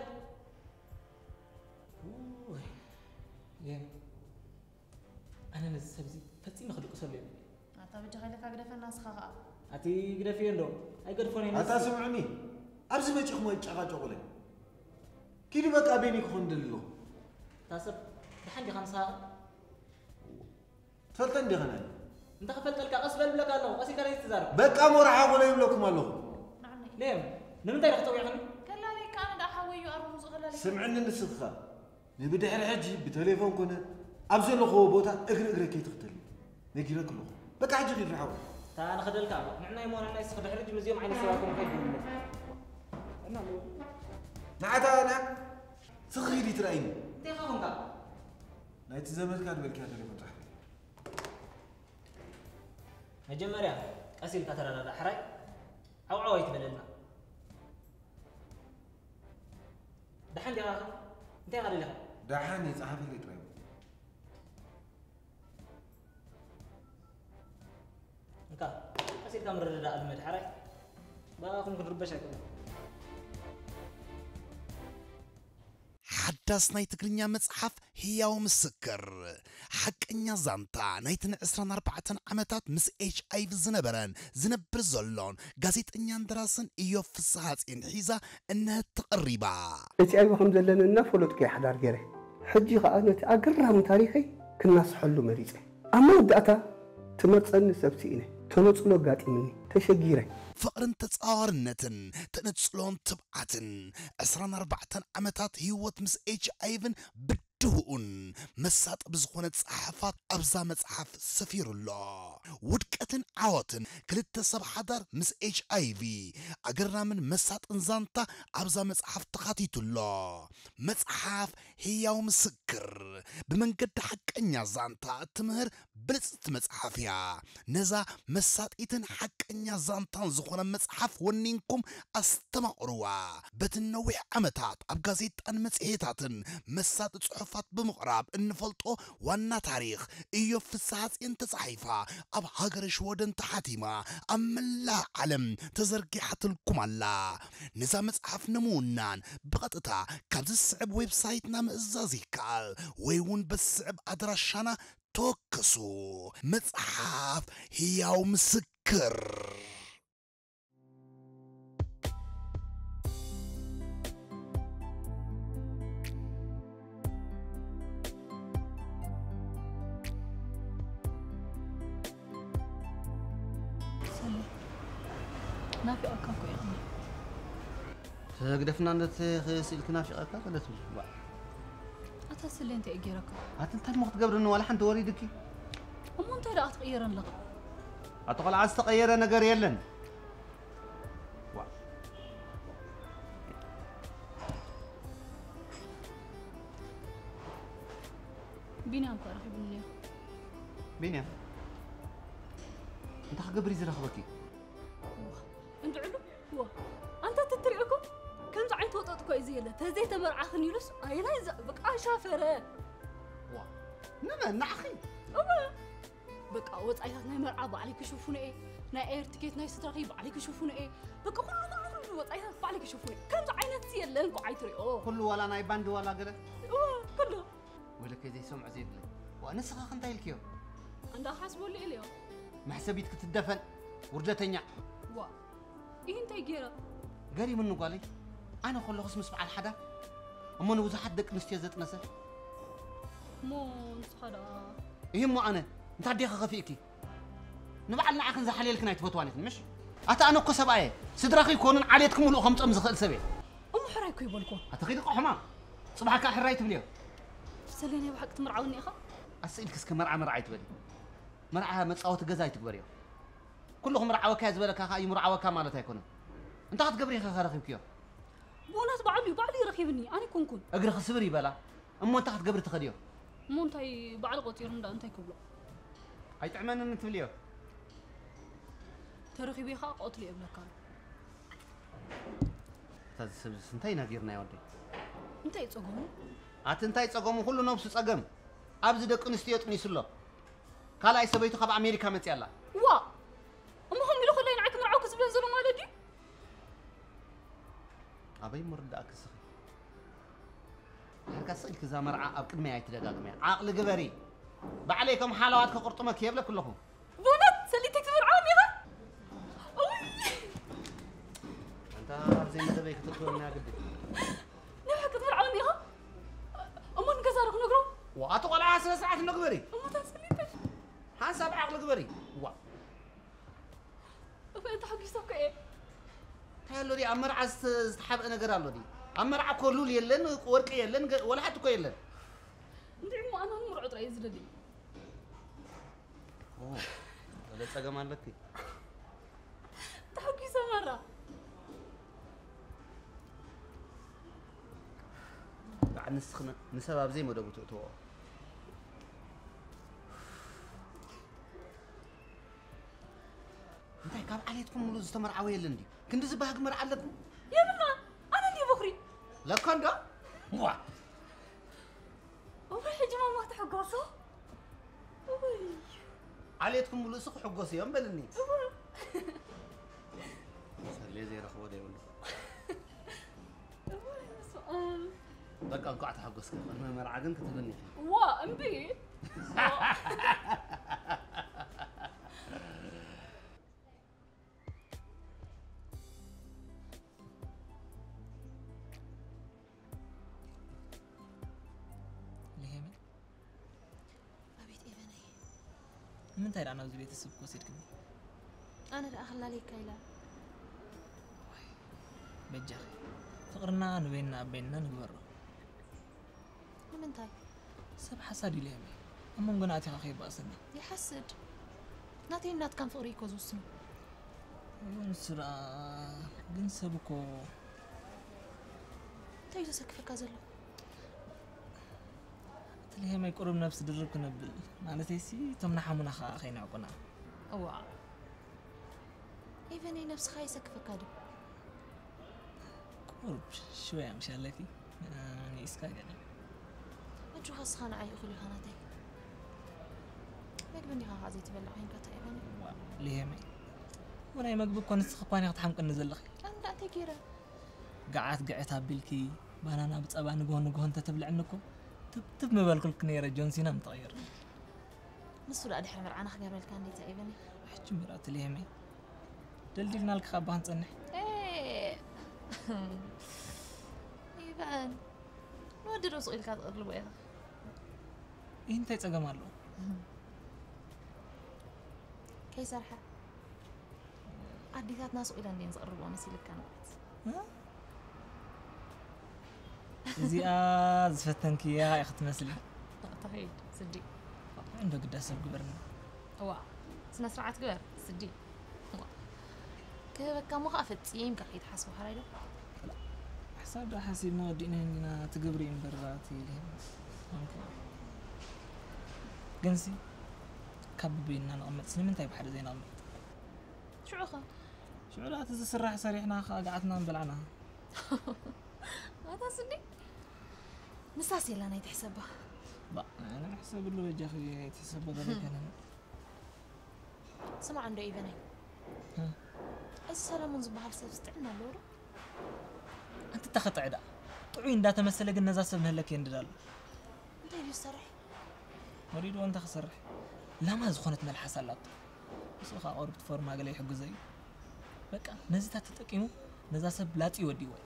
ኣነ ነዚ ሰብዚ ፈጺመ ክድቅሰሉ የብለይ ኣታ በጃኻ ኢለካ ግደፈና ንስኻ ኸኣ ኣቲ ግደፍዮ እንዶ ኣይገድፎን እየ ኣታ ስምዑኒ ኣብዚ መጪኹም ኣይጨቓጨቑለይ ኪዱ በቃ ቤኒ ክኾን ደሊ ኣለኹ ታሰብ ደሓን ዲኻ ንስኻ? ትፈልጠን ዲኻ ናይ? እንታይ ክፈልጠልካ? ቀስ በል ብለካ ኣለኹ። ቀስ ኢልካ ደይ ትዛረብ? በቃ ሞራሓ ኮነ ይብለኩም ኣለኹ። ሌም ንምንታይ ኢኻ ተጸዊዕካኒ? ከላሊካ ኣነ ደኣ ሓወዩ ኣርሙ ዝኸላሊካ። ስምዕኒ ንስኻ ንብድሕሪ ሕጂ ብቴሌፎን ኮነ ኣብ ዘለኽዎ ቦታ እግሪ እግረ ከይትኽተል ነጊረክ ኣለኹ። በቃ ሕጂ ኺድ ርሓው። እታ ንኸደልካ ንዕናይ ሞራናይ ስኽ ድሕሪ ሕጂ ምስዚኦም ዓይነት ሰባት ኮንካ ይግርምት። ንዓታ ና ስኺ ኺድ ይትረኣይኒ። እንታይ ኸኾንካ? ናይቲ ዘመድካ ድበልክያ ቴሌፎን ጥራሕ። መጀመርያ ቀስ ኢልካ ተረዳዳእ ሕራይ ዓውዓው ኣይትበለልና። ደሓን ዲኻ ኸ? እንታይ ኢኻ ደሊኻ? ደሓን እየ፣ ጸሓፊለይ ጥራይ። እንካ ቀስ ኢልካ ምርድዳእ ልመድ ሓራይ። ብኣኹም ክንርበሽ ኣይኮነን። ሓዳስ ናይ ትግርኛ መጽሓፍ ህያው ምስክር፣ ሓቀኛ ዛንታ ናይቲ ን24 ዓመታት ምስ ኤች ኣይ ቪ ዝነበረን ዝነብር ዘሎን ጋዜጠኛን ደራስን ኢዮብ ፍስሓጽዮን ሒዛ እነሀት ተቐሪባ። ኤች ኣይ ቪ ከም ዘለኒ እናፈለጥኩ እየ ሓዳር ገይረ። ሕጂ ኸኣ ነቲ ኣገራሚ ታሪኸይ ክናስሐሉ መሪጸ። ኣብ መወዳእታ ትመርጸኒ ሰብ ስኢነ። ተነጽሎ ኣጋጢምኒ። ተሸጊረ። ፍቕርን ተጻዋርነትን፣ ተነጽሎን ትብዓትን፣ ዕስራን ኣርባዕተን ዓመታት ህይወት ምስ ኤች ኣይ ቪን ብድሆኡን መሳጢ ብዝኾነ ጽሑፋት ኣብዛ መጽሓፍ ሰፊሩ ኣሎ። ውድቀትን ዓወትን ክልተ ሰብ ሓዳር ምስ ኤች ኣይ ቪ፣ ኣገራምን መሳጥን ዛንታ ኣብዛ መጽሓፍ ተኻቲቱ ኣሎ። መጽሓፍ ህያው ምስክር፣ ብመንገዲ ሓቀኛ ዛንታ እትምህር ብልጽቲ መጽሓፍ እያ። ነዛ መሳጢትን ሓቀኛ ዛንታን ዝኾነ መጽሓፍ ወኒንኩም ኣስተማቕርዋ። በቲ ነዊሕ ዓመታት ኣብ ጋዜጣን መጽሔታትን መሳጢ ጽሑፋት ብምቕራብ እንፈልጦ ዋና ታሪኽ ኢዮብ ፍስሓጽዮን ተጻሒፋ ኣብ ሃገረ ሽወደን ተሓቲማ ኣብ መላእ ዓለም ተዘርጊሓትልኩም ኣላ። ነዛ መጽሓፍ ንምውናን ብቐጥታ ካብዚ ዝስዕብ ዌብሳይትና ምእዛዝ ይከኣል ወይ እውን በዚ ዝስዕብ ኣድራሻና ተወከሱ። መጽሓፍ ህያው ምስክር። ሰሌ፣ ናፊቐካ እኮ እየ። ተግደፍና እንደት ክስኢልኪ ናፊቐካ ገለ ትብል። ዋእ። ኣታ ሰሌ እንታይ እዩ ገይረካ? ኣቲ እንታይ እሞ ክትገብርኒ ዋላ ሓንቲ ወሪድኪ? እሞ እንታይ ደኣ ክትቕየር ኣለኻ? ኣቲ ቆልዓ ዝተቐየረ ነገር የለን። ዋእ። ቢንያም እኮ ረኺቡኒ ነይሩ። ቢንያም? እንታይ ክገብር እዩ ዝረኽበኪ? እንድዕሉ ዋ ኣንታ ትትሪኦ እኮ ከምዚ ዓይነት ወጠጥ እኮ እዩ ዘየለ ተዘይተመርዓኽን ኢሉስ ኣየናይ ዘ- በቃ ሻፈረ ዋ ንመን ንዓኺ እወ በቃ ወፃኢታት ናይ መርዓ ባዕለይ ክሽፍኖ እየ ናይ ኤር ትኬት ናይ ስድራኺ ባዕለይ ክሽፍኖ እየ በቃ ኩሉ ኩሉ ኩሉ ወፃኢታት ባዕለይ ክሽፍኖ እየ ከምዚ ዓይነት ሲ የለን እኮ ኣይትሪኦ ኩሉ ዋላ ናይ ባንዲ ዋላ ገለ እወ ኩሉ ወለከ ዘይሰምዖ ዘይብለ ዋ ንስኻ ክንታይ ኢልክዮ እንዳ ሓስበሉ ኢልዮ መሕሰቢት ክትደፈን ውርደተኛ ዋ ይህ እንታይ ገይረ ገሪምኒ ጓለይ ኣነ ከለኹስ ምስ በዓል ሓዳር እሞ ንብዙሓት ደቂ ኣንስትዮ ዘጥነሰ እሞ ንስኻ ደኣ ይህ እሞ ኣነ እንታ ኣዴኻ ከፊእኪ ንበዓል ንዓኽን ዝሓልየልክን ኣይትፈትዋን ኢኽን ምሽ ኣታ ኣነ እኮ ሰብኣየ ስድራኺ ይኮኑን ዓሌትኪ ሙሉእ ከምጾም ዝኽእል ሰብ እየ እሞ ሕራይ እኮ ይበልኮ ኣቲ ኺዲ ሕማም ጽባሕ ከኣ ሕራይ ትብልዮ ሰለይ ናይ ብሓቂ ትምርዓውኒ ኢኻ ኣስኢልኪ እስከ መርዓ መርዓ ኣይትበሊ መርዓ መጻወቲ ገዛ ኣይትግበርዮ ኩሉ ክምርዓወካ እየ ዝበለካ ከኣ ይምርዓወካ ማለት ኣይኮነን። እንታይ ክትገብሪ ኢኺ ከ ረኺብክዮ? ብኡነት ባዕሉ እዩ፣ ባዕሉ እዩ ረኺብኒ፣ ኣነ ኣይኮንኩን። እግሪ ክስብር ይበላ። እሞ እንታይ ክትገብሪ ትኸድዮ? እሞ እንታይ ባዕሉ ቆጺሩ እንዳ እንታይ ክብሎ? ኣይጥዕመንን ትብልዮ? ተረኺቡ ከኣ ክቐትሎ እየ እብለካ ኣሎ። እታ እዚ ሰብ እዚስ እንታይ ኢና ጌርናዮ ወደይ? እንታይ እዩ ጸገሙ? ኣቲ እንታይ ጸገሙ? ኩሉ ነብሱ ጸገም። ኣብዚ ደቂ ኣንስትዮ ጥኒሱ ኣሎ። ካልኣይ ሰበይቱ ካብ ኣሜሪካ መጺኣ ኣላ። ዋእ! እሞ ከምኡ ኢሉ ከሎ እዩ ንዓይ ክምርዓወኪ ዝብለኒ ዘሎ ማለት ድዩ? ኣበይ እሞ ርድኣኪ እስኺ? ድሕርካ ስቕ ኢልኪ እዛ መርዓ ኣብ ቅድመይ ኣይትደጋግምያ። ዓቕሊ ግበሪ። ባዕለይ ከም ሓለዋት ከቑርጥመኪ እየ እብለኪ ኣለኹ። ብእውነት ሰሊተይ ክትምርዓወኒ ኢኻ? እውይ! ኣንታ ኣብ ዘይመደበይ ክተእትወኒ እያ ግዲ። ንብሕር ክትምርዓወኒ ኢኻ? እሞ ንገዛ ዶ ዓቕሊ ግበሪ። ዋ። እወ፣ ተሓጒሰ እኮ እየ። እንታይ ኣሎ ድዩ? ኣብ መርዓ ዝተ-፣ ዝተሓብአ ነገር ኣሎ ድዩ? ኣብ መርዓ እኮ ሉል የለን፣ ወርቂ የለን፣ ገ-፣ ወላ ሓንቲ እኮ የለን። እንድዒ እሞ ኣነ ንመርዑ ጥራይ እየ ዝደሊ። ኦ፣ ገለ ጸገም ኣለኪ? ተሓጒሰ ማራ። በዓል ንስኺ ን-፣ ንሰብ ኣብ ዘይመደቡ ትእትዎ። እንታይ ካብ ዓሌትኩም ሙሉ ዝተመርዓወ የለን ድዩ? ክንዲ ዝበሃግ መርዓ ኣለኩም? የብልና። ኣነ እንዲየ በኹሪ። ለካ እንዶ? ዋ። እወ፣ ሕጂ ማማ ትሕጎሶ። እወይ። ዓሌትኩም ሙሉ እሱ ክሕጎሱ እዮም በልኒ። እወ። ሰሌ ዘይረኽቦ ዶ ይብሉ? እወ፣ በስመ ኣብ። በቃ እንኳዕ ተሓጎስኪ። ቅድሚ መርዓ ግን ክትብልኒ ኢኺ። ዋ፣ እምቢ። ልሄመ፣ ኣቤት ኤቨነይ። ንምንታይ ደኣ ናብዚ ቤተሰብ ክወሰድክኒ? ኣነ ደኣ ክላለየካ ኢለ። ዋይ፣ በጃኺ፣ ፍቕርና ንበይንና ኣብ በይንና ንግበሮ። ንምንታይ? ሰብ ሓሳድ እዩ ልሄመ። ኣብ መንጎና ኣቲኻ ከይባእሰና። ይሓስድ። ናተይን ናትካን ፍቕሪ እዩ እኮ ዝውስኖ። እወ፣ ንሱ ደኣ ግን ሰብ እኮ እንታይ እዩ ዘሰክፈካ ዘሎ? እቲ ልሄመይ ቁሩብ ነብሲ ድርብ ክነብል፣ ማለተይሲ እቶም ንሓሙና ኸኣ ከይንዕቁና። እዋእ። ኤቨነይ ነብስኻ የሰክፈካ ድዩ? ቁሩብ ሽወያ ምሽ ኣለኪ፣ ንእስካ ገለ። ኣጆኻ እስኻ ንዓይ እኹል ኢኻ ናተይ። መግቢ እንዲኻ ኸዓ ዘይትበልዕ ኮይንካ እታ ኤቨነይ። ዋእ፣ ልሄመይ። ወናይ መግቢ እኮ ንስኺ እኳ ኢኺ ክትሓምቅኒ ዘለኺ። ኣንዳ እንታይ ገይረ? ገዓት ግዕት ኣቢልኪ፣ ባናና ብጸባ ንግሆ ንግሆ እንተትብልዕኒ እኮ፣ ትብትብ ምበልኩልኪ ነይረ ጆንሲና ምተቐየርኪ። ንሱ ደኣ ድሕሪ መርዓና ክገብረልካ እንዴ እታ ኤቨነይ። ሕጂ ምርኣት ልሄመይ። ደልዲልናልኪ ካብ ባህ ንጸንሕ። ኤ፣ ኢቨን፣ ንወዲ ዶ ስቕ ኢልካ ትቕልቦ ኢኻ? ይህ እንታይ ጸገም ኣለዎ? ከይሰርሐ። ኣዴታትና ስቕ ኢለን ድየን ዝቕርብኦ መሲልካ ንብረት? እ? እዚኣ ዝፈተንክያ ኢኺ ትመስሊ። ተኸይድ፣ ስዲ። እንዶ ግዳ ሰብ ግበርና። እዋ፣ ስነ ስርዓት ግበር፣ ስዲ። እዋ። ክህበካ እሞ ኸዓ ፈጺምካ ከይትሓስቦ፣ ሓራይ ዶ? ሕሳብ ዶ ሓሲብና ወዲእና እንዲና ትገብሪ እምበር፣ ራእቲ ኢለ። ኦኬ። ግንሲ፣ ካብ በበይንና ንቕመጥስ ንምንታይ ብሓደ ዘይንቕመጥ? ሽዑ ኸ? ሽዑ ደኣ እቲ ዝስራሕ ሰሪሕና ኸኣ ገዓትና ምበላዕና። ኣታ ስዲ? ንሳስ የላን ኣይትሕሰባ። ባ፣ ኣነ ሕሰብሉ በጃኺ ኣይትሕሰቦ ገለ ኣይኮነን። ስማዕ እንዶ ኢቨነይ። እ። እዚ ሰለሙን ዝበሃል ሰብስ ጥዕና ኣለዎ ዶ? ኣንቲ ተኸጥዒ ደኣ። ጥዑይ እንዳተመሰለ ግን ነዛ ሰብ ንህለክ የንድዳ ኣሎ። እንታይ ድዩ ዝሰርሕ? ወሪድዎ እንታይ ክሰርሕ? ላማ ዝኾነት መልሓስ ኣላቶ። ምስኡ ኸኣ ቁሩብ ፎርማ ገለ ይሕግዞ እዩ። በቃ ነዚታት ተጠቂሙ ነዛ ሰብ ላጺ ወዲእዎ እዩ።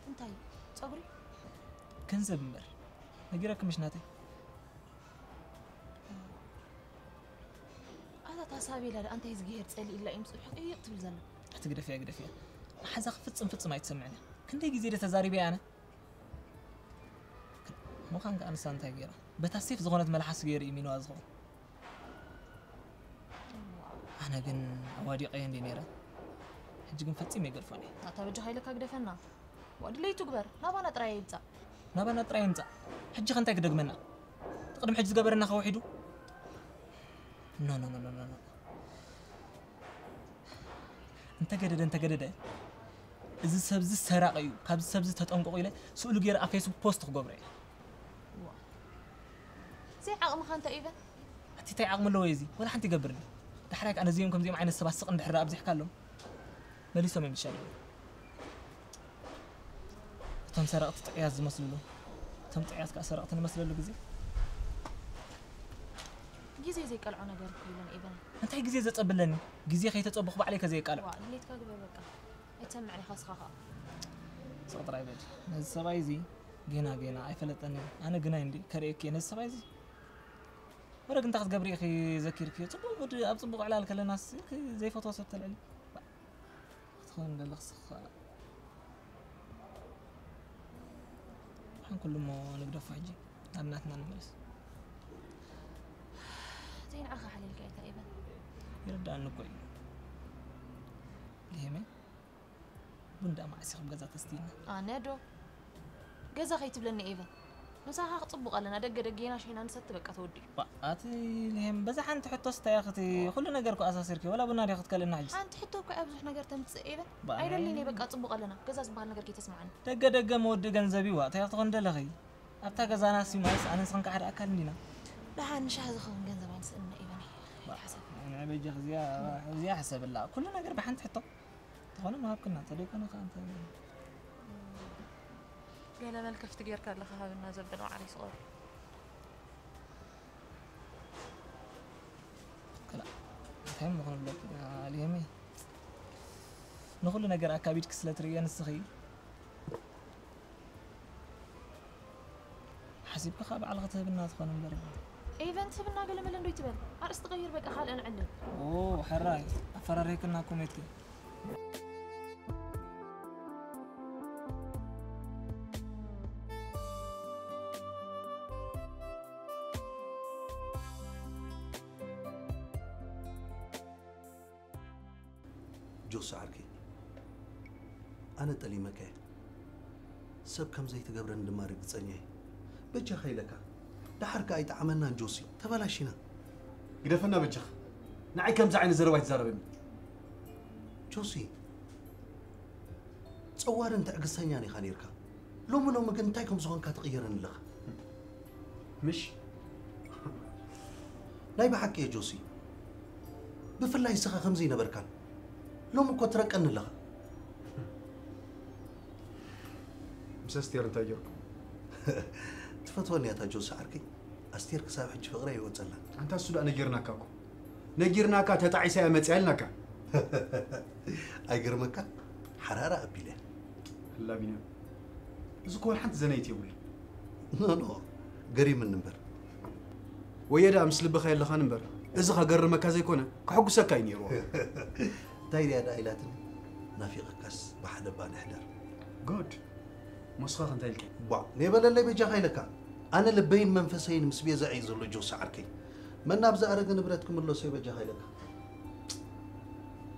እንታይ? ጸጉሪ? ገንዘብ እምበር። ነጊረኪ ምሽ ናተይ? ኣታ ታሳቤላ ደኣ እንታይ ዝገሄር ጸሊእላ እዩ ምስኡ ሕቕይቕ ትብል ዘላ? ኣቲ ግደፍያ፣ ግደፍያ። መሓዛኺ ፍጽም ፍጽም ኣይትሰምዕን እያ። ክንደይ ግዜ ደ ተዛሪበ ኣነ? ምዃን ከኣ ንሳ እንታይ ገይራ? በታ ሴፍ ዝኾነት መልሓስ ገይሩ እዩ ሚንዋ ዝኸውን። ኣነ ግን ኣዋዲቐዮ እንድየ ነይረ። ሕጂ ግን ፈጺመ ኣይገድፎን እየ። ኣታ በጃኻ ኢለካ ግደፈና። ዋ፣ ድለይቱ ግበር። ናባና ጥራይ ይምጻእ። ናባና ጥራይ ይምጻእ። ሕጂ ከ እንታይ ክደግመና? ቅድሚ ሕጂ ዝገበረና ከ ውሒዱ? ኖ፣ ኖ፣ ኖ፣ ኖ፣ ኖ፣ ኖ። እንተገደደ፣ እንተገደደ፣ እዚ ሰብዚ ሰራቒ እዩ፣ ካብዚ ሰብዚ ተጠንቀቑ ኢለ ስእሉ ገይረ ኣብ ፌስቡክ ፖስት ክገብሮ እየ። ዋ። ዘይዓቕምኻ እንታይ እዩ በል? ኣቲ እንታይ ዓቕሚ ኣለዎ እዚ? ወላ ሓንቲ ይገብርኒ። ዳሕራይ ከኣ ነዚኦም ከምዚኦም ዓይነት ሰባት ስቕ እንድሕር ኣብዚሕካሎም፣ መሊሶም እዮም ዝሻለሉ። እቶም ሰረቕቲ ጥዑያት ዝመስልሉ፣ እቶም ጥዑያት ከኣ ሰረቕቲ ንመስለሉ ግዜ። ግዜ ዘይቀልዖ ነገር እኮ የለን ኤቨን። እንታይ ግዜ ዘጸብለኒ? ግዜ ከይተጸበኹ ባዕለይ ከ ዘየቃልዕ። ዋ፣ ድሌትካ ግበር በቃ። ኣይትሰምዕን ኢኻ እስኻ ኸኣ። ስቕ ጥራይ በል። ነዚ ሰብኣይ እዚ ጌና ጌና ኣይፈለጠንን። ኣነ ግናይ እንዲ ከርእየኪ እየ ነዚ ሰብኣይ እዚ። ወረ ግን እንታይ ክትገብሪ ኢኺ ዘኪርክዮ? ጽቡቕ ሙድ ኣብ ጽቡቕ ዕላል ከለናስ ኢኺ ዘይፈትዎ ሰብ ተልዕሊ። ክትኸውን ዘለኽስ ኸ-፣ ሓን ኩሉ እሞ ንግደፎ ሕጂ። ናብ ናትና ንመለስ። ዘይንዓኻ ሓሊልካ ኢኻ ኢቨን። ይርዳእኒ እኮ እዩ። ሊሄመ፣ ቡን ደኣ መዓስ ኢኹም ገዛ ተስትይና? ኣነ ዶ? ገዛ ከይትብለኒ ኤቨን። ምሳኻ ክጽቡቕ ኣለና፣ ደገ ደጌና ሻሂና ንሰቲ በቃ ተወዲኡ። ባ፣ ኣቲ ሊሄም፣ በዛ ሓንቲ ሕቶስ እንታይ ኢኺ እቲ ኩሉ ነገር እኮ ኣሳሲርኪ፣ ወላ ቡና ዲኺ ክትከልእና ሕጂ? ሓንቲ ሕቶ እኮ እያ ብዙሕ ነገር ተምጽእ ኤቨን። ባ፣ ኣይደልን እየ በቃ ጽቡቕ ኣለና። ገዛ ዝበሃል ነገር ከይተስምዓኒ። ደገ ደገ መወዲ ገንዘብ እዩ፣ ዋ፣ እንታይ ክትኾን ደለኺ? ኣብታ ገዛና ሲማይስ ኣነ ንስኽን ከ ሓደ ኣካል እንዲና። ደሓን ንሻሂ ዝኸውን ገንዘብ ኣይንስእንና ኤቨን። ባ፣ ኣይትሓሰብ። ንዕ በጃኺ እዚኣ፣ እዚኣ ሕሰብላ። ኩሉ ነገር ብሓንቲ ሕቶ። ተኾነ ምሃብክና፣ እንተ ደይኮነ ከኣ እንተ ገለ መልከፍቲ ጌርካ ኣለኻ ሃብና ዘብል ማዕረ ይስቆር። ክላ፣ እንታይ እሞ ክንብለኪ፣ ኣልየመይ? ንኹሉ ነገር ኣካቢድኪ ስለ ትርእዮ ንስኺ፣ ሓሲብኪ ከኣ ባዕልኺ ትህብና ትኾን እምበር። ኤቨን ትህብና ገለ መለ እንዶ ይትበል። ኣርእስቲ ቀይር በቃ፣ ካልእ ንዕልል። ኦ፣ ሕራይ፣ ኣፈራሪህክና እኮ ሜትኪ። ጆሲ ዓርከይ፣ ኣነ ጠሊመካ እየ። ሰብ ከም ዘይትገብረኒ ድማ ርግጸኛ እየ። በጃኻ ኢለካ። ደሓር ከኣ ኣይጠዓመናን ጆሲ፣ ተበላሺና። ግደፈና በጃኻ። ንዓይ ከምዚ ዓይነት ዘረባ ኣይትዛረበኒ። ጆሲ፣ ጸዋርን ትዕግስተኛን ኢኻ ነይርካ። ሎሚ ሎሚ ግን እንታይ ከም ዝኾንካ ትቕየረኒ ኣለኻ። ምሽ? ናይ ብሓቂ እየ ጆሲ። ብፍላይ ንስኻ ከምዚ ኣይነበርካን። ሎሚ እኮ ትረቀኒ ኣለኻ። ምስ ኣስቴር እንታይ ጌርኩም? ትፈትወኒ እያ እታ ጆሲ ዓርከይ። ኣስቴር ክሳብ ሕጂ ፍቕረይ ኣይወጸላን። ኣንታ እሱ ደኣ ነጊርናካ እኮ። ነጊርናካ ተጣዒሳ እያ መጺኣ ኢልናካ። ኣይገርመካን? ሓራራ ኣቢለ። ህላ ቢንያም፣ እዚ እኮ ወላ ሓንቲ ዘነይቲ የብሉን። ኖ፣ ኖ፣ ገሪምኒ እምበር። ወየ ደኣ ምስ ልብኻ የለኻን እምበር፣ እዚ ከገርመካ ዘይኮነ፣ ከሐጉሰካ እዩ ነይርዎ። እንታይ ድያ ደኣ ኢላትኒ? ናፊቐካስ ብሓደ እባ ንሕደር። ጉድ። ሞስኻ ከ እንታይ ኢልካ? ቧዕ፣ ኔበለለይ በጃኻ ኢለካ። ኣነ ልበይን መንፈሰይን ምስ ቤዛ እዩ ዘሎ ጆሲ ዓርከይ። መን ናብ ዝኣረገ ንብረት ክምለሶ እዩ በጃኻ ኢለካ።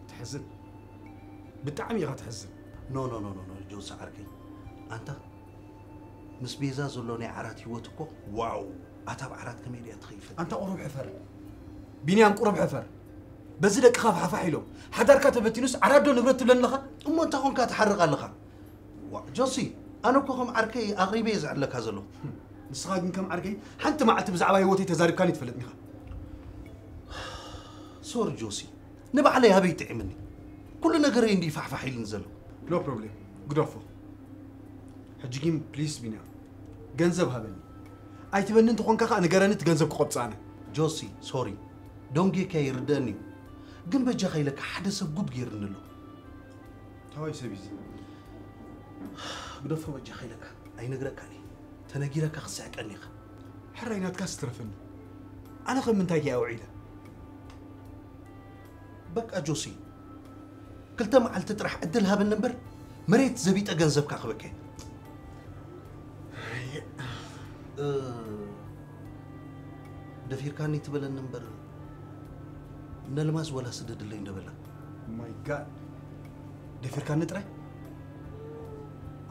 ትሕዝን። ብጣዕሚ ኢኻ ትሕዝን። ኖ፣ ኖ፣ ኖ፣ ኖ፣ ኖ፣ ጆሲ ዓርከይ። ኣንታ ምስ ቤዛ ዘሎ ናይ ዓራት ህይወት እኮ፣ ዋው! ኣታ ኣብ ዓራት ከመይ ድያ ትኸይፈት? ኣንታ ቁሩብ ሕፈር። ቢንያም ቁሩብ ሕፈር። በዚ ደቅኻ ፋሕፋሕ ኢሎም። ሓዳርካ ተበቲኑስ ዓራት ዶ ንብረት ትብለኒ ኣለኻ? እሞ እንታይ ኾንካ ትሓርቕ ኣለኻ? ዋ፣ ጆሲ፣ ኣነ እኮ ከም ዓርከይ ኣቕሪበ እየ ዝዕለካ ዘለኹ። ንስኻ ግን ከም ዓርከይ ሓንቲ መዓልቲ ብዛዕባ ህይወተይ ተዛሪብካኒ ትፈልጥኒ ኢኻ። ሶሪ ጆሲ፣ ንባዕለይ ኣበይ ጥዒምኒ? ኩሉ ነገረይ እንድዩ ፋሕፋሕ ኢሉኒ ዘሎ። ኖ ፕሮብሌም፣ ግደፎ። ሕጂ ግን ፕሊስ ቢንያም፣ ገንዘብ ሃበኒ። ኣይትበኒ እንተኾንካ ኸኣ ንገረኒ፣ እቲ ገንዘብ ክቐብጽ ኣነ። ጆሲ፣ ሶሪ፣ ደንጒየካ ይርደኣኒ እዩ። ግን በጃኻ ኢለካ ሓደ ሰብ ጉድ ገይሩኒ ኣሎ። ታዋይ ሰብ እዩ እዚ። ግደፎ በጃኻ ኢለካ፣ ኣይነግረካን እየ። ተነጊረካ ክትስሕቀኒ ኢኻ። ሕራይ ናትካስ ትረፈኒ። ኣነ ኸ ምንታይ ከ ኣውዒለ? በቃ ጆሲ፣ ክልተ መዓልቲ ጥራሕ ዕድል ሃበኒ እምበር፣ መሬት ዘቢጠ ገንዘብካ ክበከ። እ፣ ደፊርካኒ ትበለኒ እምበር፣ ነልማዝ ወላ ስደድለይ እንደበላ። ማይ ጋድ። ደፊርካኒ ጥራይ?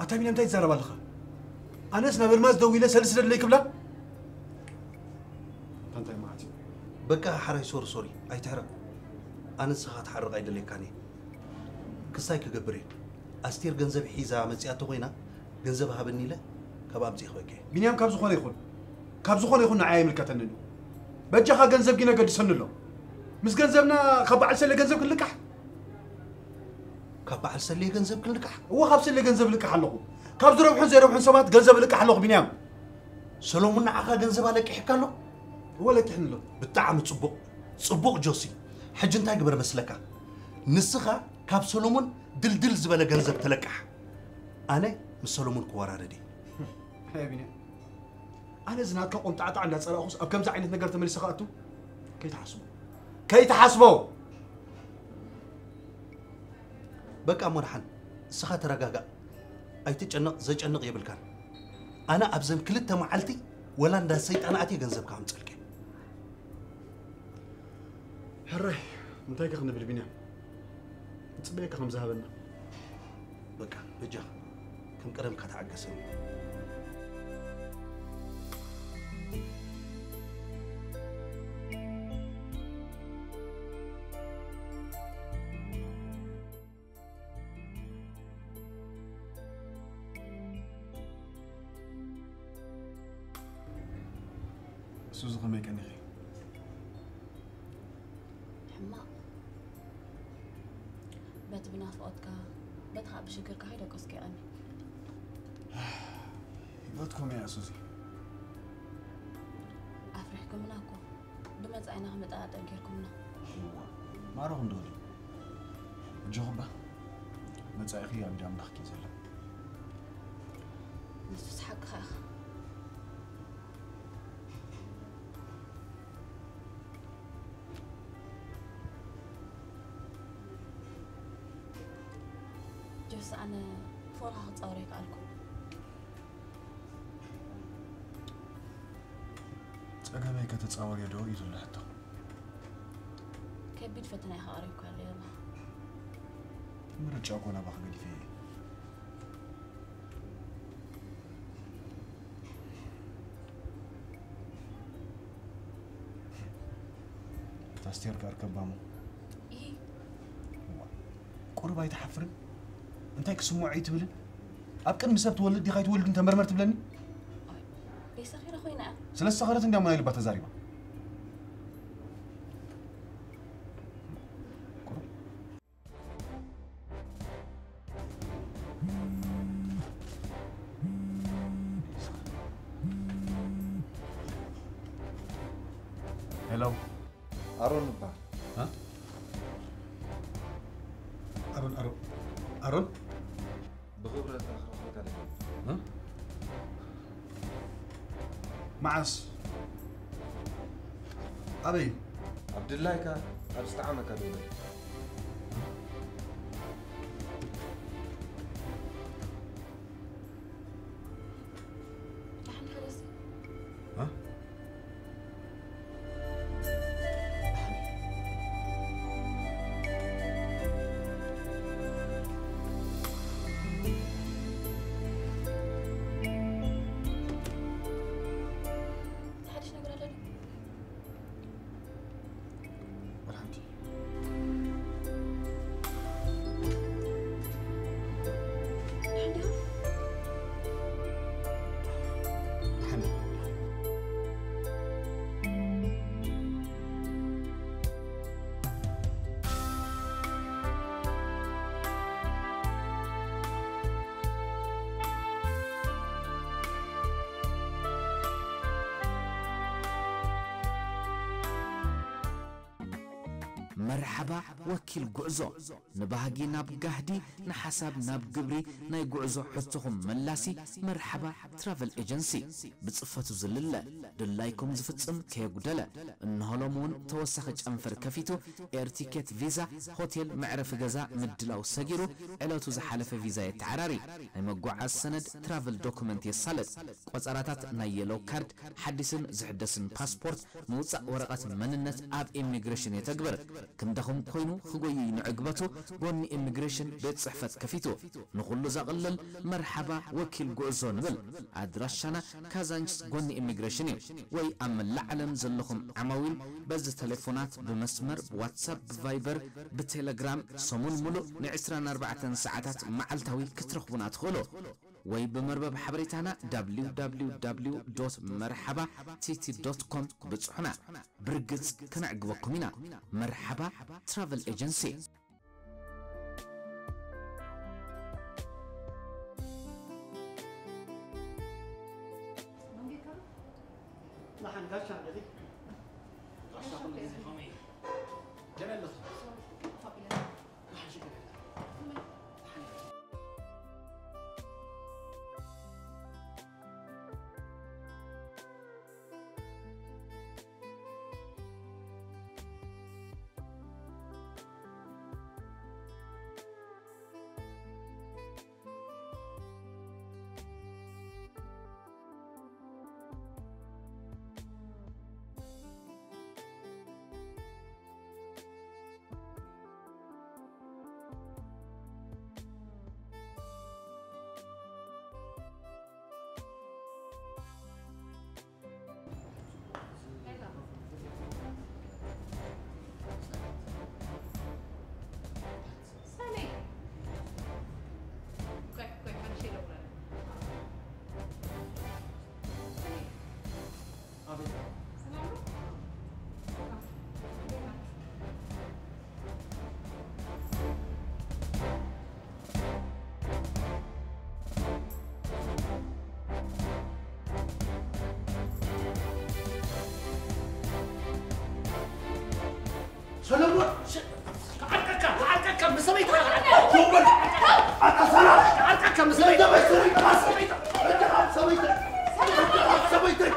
ኣታ ቢንያም እንታይ ትዛረብ ኣለኻ? ኣነስ ናብ ኣልማዝ ደዊለ ሰልዲ ስደድለይ ክብላ? ኣንታ እንታይ ማለት እዩ? በቃ ሓራይ ሶሪ ሶሪ፣ ኣይትሕረቕ። ኣነ ንስኻ ትሓርቕ ኣይደልየካን እየ። ክሳይ ክገብር እየ። ኣስቴር ገንዘብ ሒዛ መጺኣ ተኾይና፣ ገንዘብ ሃበኒ ኢለ ካብ ኣምጺእ ክበከ። ቢንያም ካብ ዝኾነ ይኹን፣ ካብ ዝኾነ ይኹን ንዓይ ኣይምልከተንን እዩ። በጃኻ ገንዘብ ግን ኣገድሰኒ ኣሎ። ምስ ገንዘብና ካብ በዓል ሰለ ገንዘብ ክንልቃሕ? ካብ በዓል ሰሌ ገንዘብ ክንልቃሕ? እወ፣ ካብ ሰሌ ገንዘብ ልቃሕ ኣለኹ። ካብ ዝረብሑን ዘይረብሑን ሰባት ገንዘብ ልቃሕ ኣለኹ ቢንያም። ሰሎሙን ንዓኻ ገንዘብ ኣለቂሕካ ኣሎ? እወ፣ ለቂሕኒ ኣሎ። ብጣዕሚ ጽቡቕ፣ ጽቡቕ ጆሲ። ሕጂ እንታይ ግበር መስለካ? ንስኻ ካብ ሰሎሙን ድልድል ዝበለ ገንዘብ ተለቃሕ። ኣነ ምስ ሰሎሙን ክወራረድ እየ። ኣይ ቢንያም። ኣነ እዚ ናትካ ቆምጣዕጣዕ እንዳጸላእኹስ ኣብ ከምዚ ዓይነት ነገር ተመሊሰ ክኣቱ? ከይትሓስቦ። ከይትሓስቦ! በቃ እሞ ደሓን፣ ንስኻ ተረጋጋእ። ኣይትጨነቕ፣ ዘጨንቕ የብልካን። ኣነ ኣብዘን ክልተ መዓልቲ ወላ እንዳ ሰይጣን ኣትየ ገንዘብካ ከምጸልክ እየ። ሕራይ፣ እንታይ ከ ክንብል ቢንያም? ንጽበየካ ከም ዝሃበና። በቃ በጃኻ፣ ከም ቀደምካ ተዓገሰኒ። ሱዚ ከመይ ቀኒኺ? ሕማቕ። በቲ ብናፍቖትካ፣ በቲ ኸኣ ብሽግርካ ከይደቀስኩ እየ ቀንየ። ህይወት ከምኡ እያ ሱዚ። ኣፍሪሕኩምና እኮ። ብመጻኢና ክመጠቓጠም ጌርኩምና። እዋ፣ ማረኹም ዶ ድዩ? ኣጆኺ እባ፣ መጻኢኺ ኣብ ኢድ ኣምላኽ እዩ ዘሎ። ንሱስ ሓቅኻ ኢኻ። ጆስ፣ ኣነ ፎንኻ ክጻወር ኣይከኣልኩ። ጸገመይ ከተጻወርዮ ዶ እዩ ዘሎ ሕቶ። ከቢድ ፈተና ኢኻ ቀሪብካ ኣሎ ዮና። ምርጫ እኮ ናባኺ ገዲፈ እየ። እታ ኣስቴር ከ ኣርከባ እሞ? ኢሂ። እዋ፣ ቁሩብ ኣይትሓፍርን? እንታይ ክስምዖ እዩ ትብልን? ኣብ ቅድሚ ሰብ ትወልድ ዲኻ ኣይትወልድን ተመርመር ትብለኒ? ኣይ፣ ደይሰኺረ ኮይና እያ። ስለ ዝሰኸረት እንድያ እሞ ናይ ልባ ተዛሪባ። ቁሩብ ሄሎ። ኣሮን እባ። እ? ኣሮን፣ ኣሮን፣ ኣሮን። ብኽብረት ክረኽበካ ደልየ። እ? መዓስ? ኣበይ? ኣብ ድላይካ፣ ኣብ ዝጠዓመካ ደውለለይ። ደሓን ሓደስ። እ? ሓድሽ ነገር ኣሎ ድዩ? ወላ ሓንቲ። ደሓን ዲኻ? ደሓን እየ። መርሓባ ወኪል ጉዕዞ፣ ንባህጊ ናብ ጋህዲ፣ ንሓሳብ ናብ ግብሪ፣ ናይ ጉዕዞ ሕቶኹም መላሲ። መርሓባ ትራቨል ኤጀንሲ፣ ብጽፈቱ ዝልለ፣ ድላይኩም ዝፍጽም ከየጉደለ። እንሆ ሎም እውን ተወሳኺ ጨንፈር ከፊቱ፣ ኤር ቲኬት፣ ቪዛ፣ ሆቴል፣ መዕረፊ ገዛ ምድላው ሰጊሩ፣ ዕለቱ ዝሓለፈ ቪዛ የተዓራሪ፣ ናይ መጓዓዝ ሰነድ፣ ትራቨል ዶኩመንት የሳልጥ፣ ቆጸራታት ናይ የሎ ካርድ፣ ሓዲስን ዝሕደስን ፓስፖርት፣ ምውጻእ ወረቐት መንነት ኣብ ኢሚግሬሽን የተግብር። ክንደኹም ኮይኑ ክጎዩ ንዕግበቱ፣ ጎኒ ኢሚግሬሽን ቤት ጽሕፈት ከፊቱ። ንኹሉ ዘቕልል መርሓባ ወኪል ጉዕዞ ንብል። ኣድራሻና ካዛንችስ ጎኒ ኢሚግሬሽን እዩ። ወይ ኣብ መላእ ዓለም ዘለኹም ዓማዊል በዚ ቴሌፎናት ብመስመር ብዋትሳፕ፣ ብቫይበር፣ ብቴሌግራም ሰሙን ሙሉእ ን ዕስራን ኣርባዕተን ሰዓታት መዓልታዊ ክትረኽቡና ትኽእሉ። ወይ ብመርበብ ሓበሬታና ደብሊው ደብሊው ደብሊው ዶት መርሓባ ቲቲ ዶት ኮም ብጽሑና። ብርግጽ ከነዕግበኩም ኢና። መርሓባ ትራቨል ኤጀንሲ። ደሓን ጋሻ እንደዚ። ጋሻ ኩሉ ግዜ ከመይ እዩ? ከመይ ኣለኻ? ደሓን ሽግር የለን። ደሓን። ሰለሞን! ክዓርቀካ ክዓርቀካ ምስ ሰበይትኻ ዞበል! ኣታ ሰራ! ክዓርቀካ ምስ ሰበይትኻ ሰበይተይ!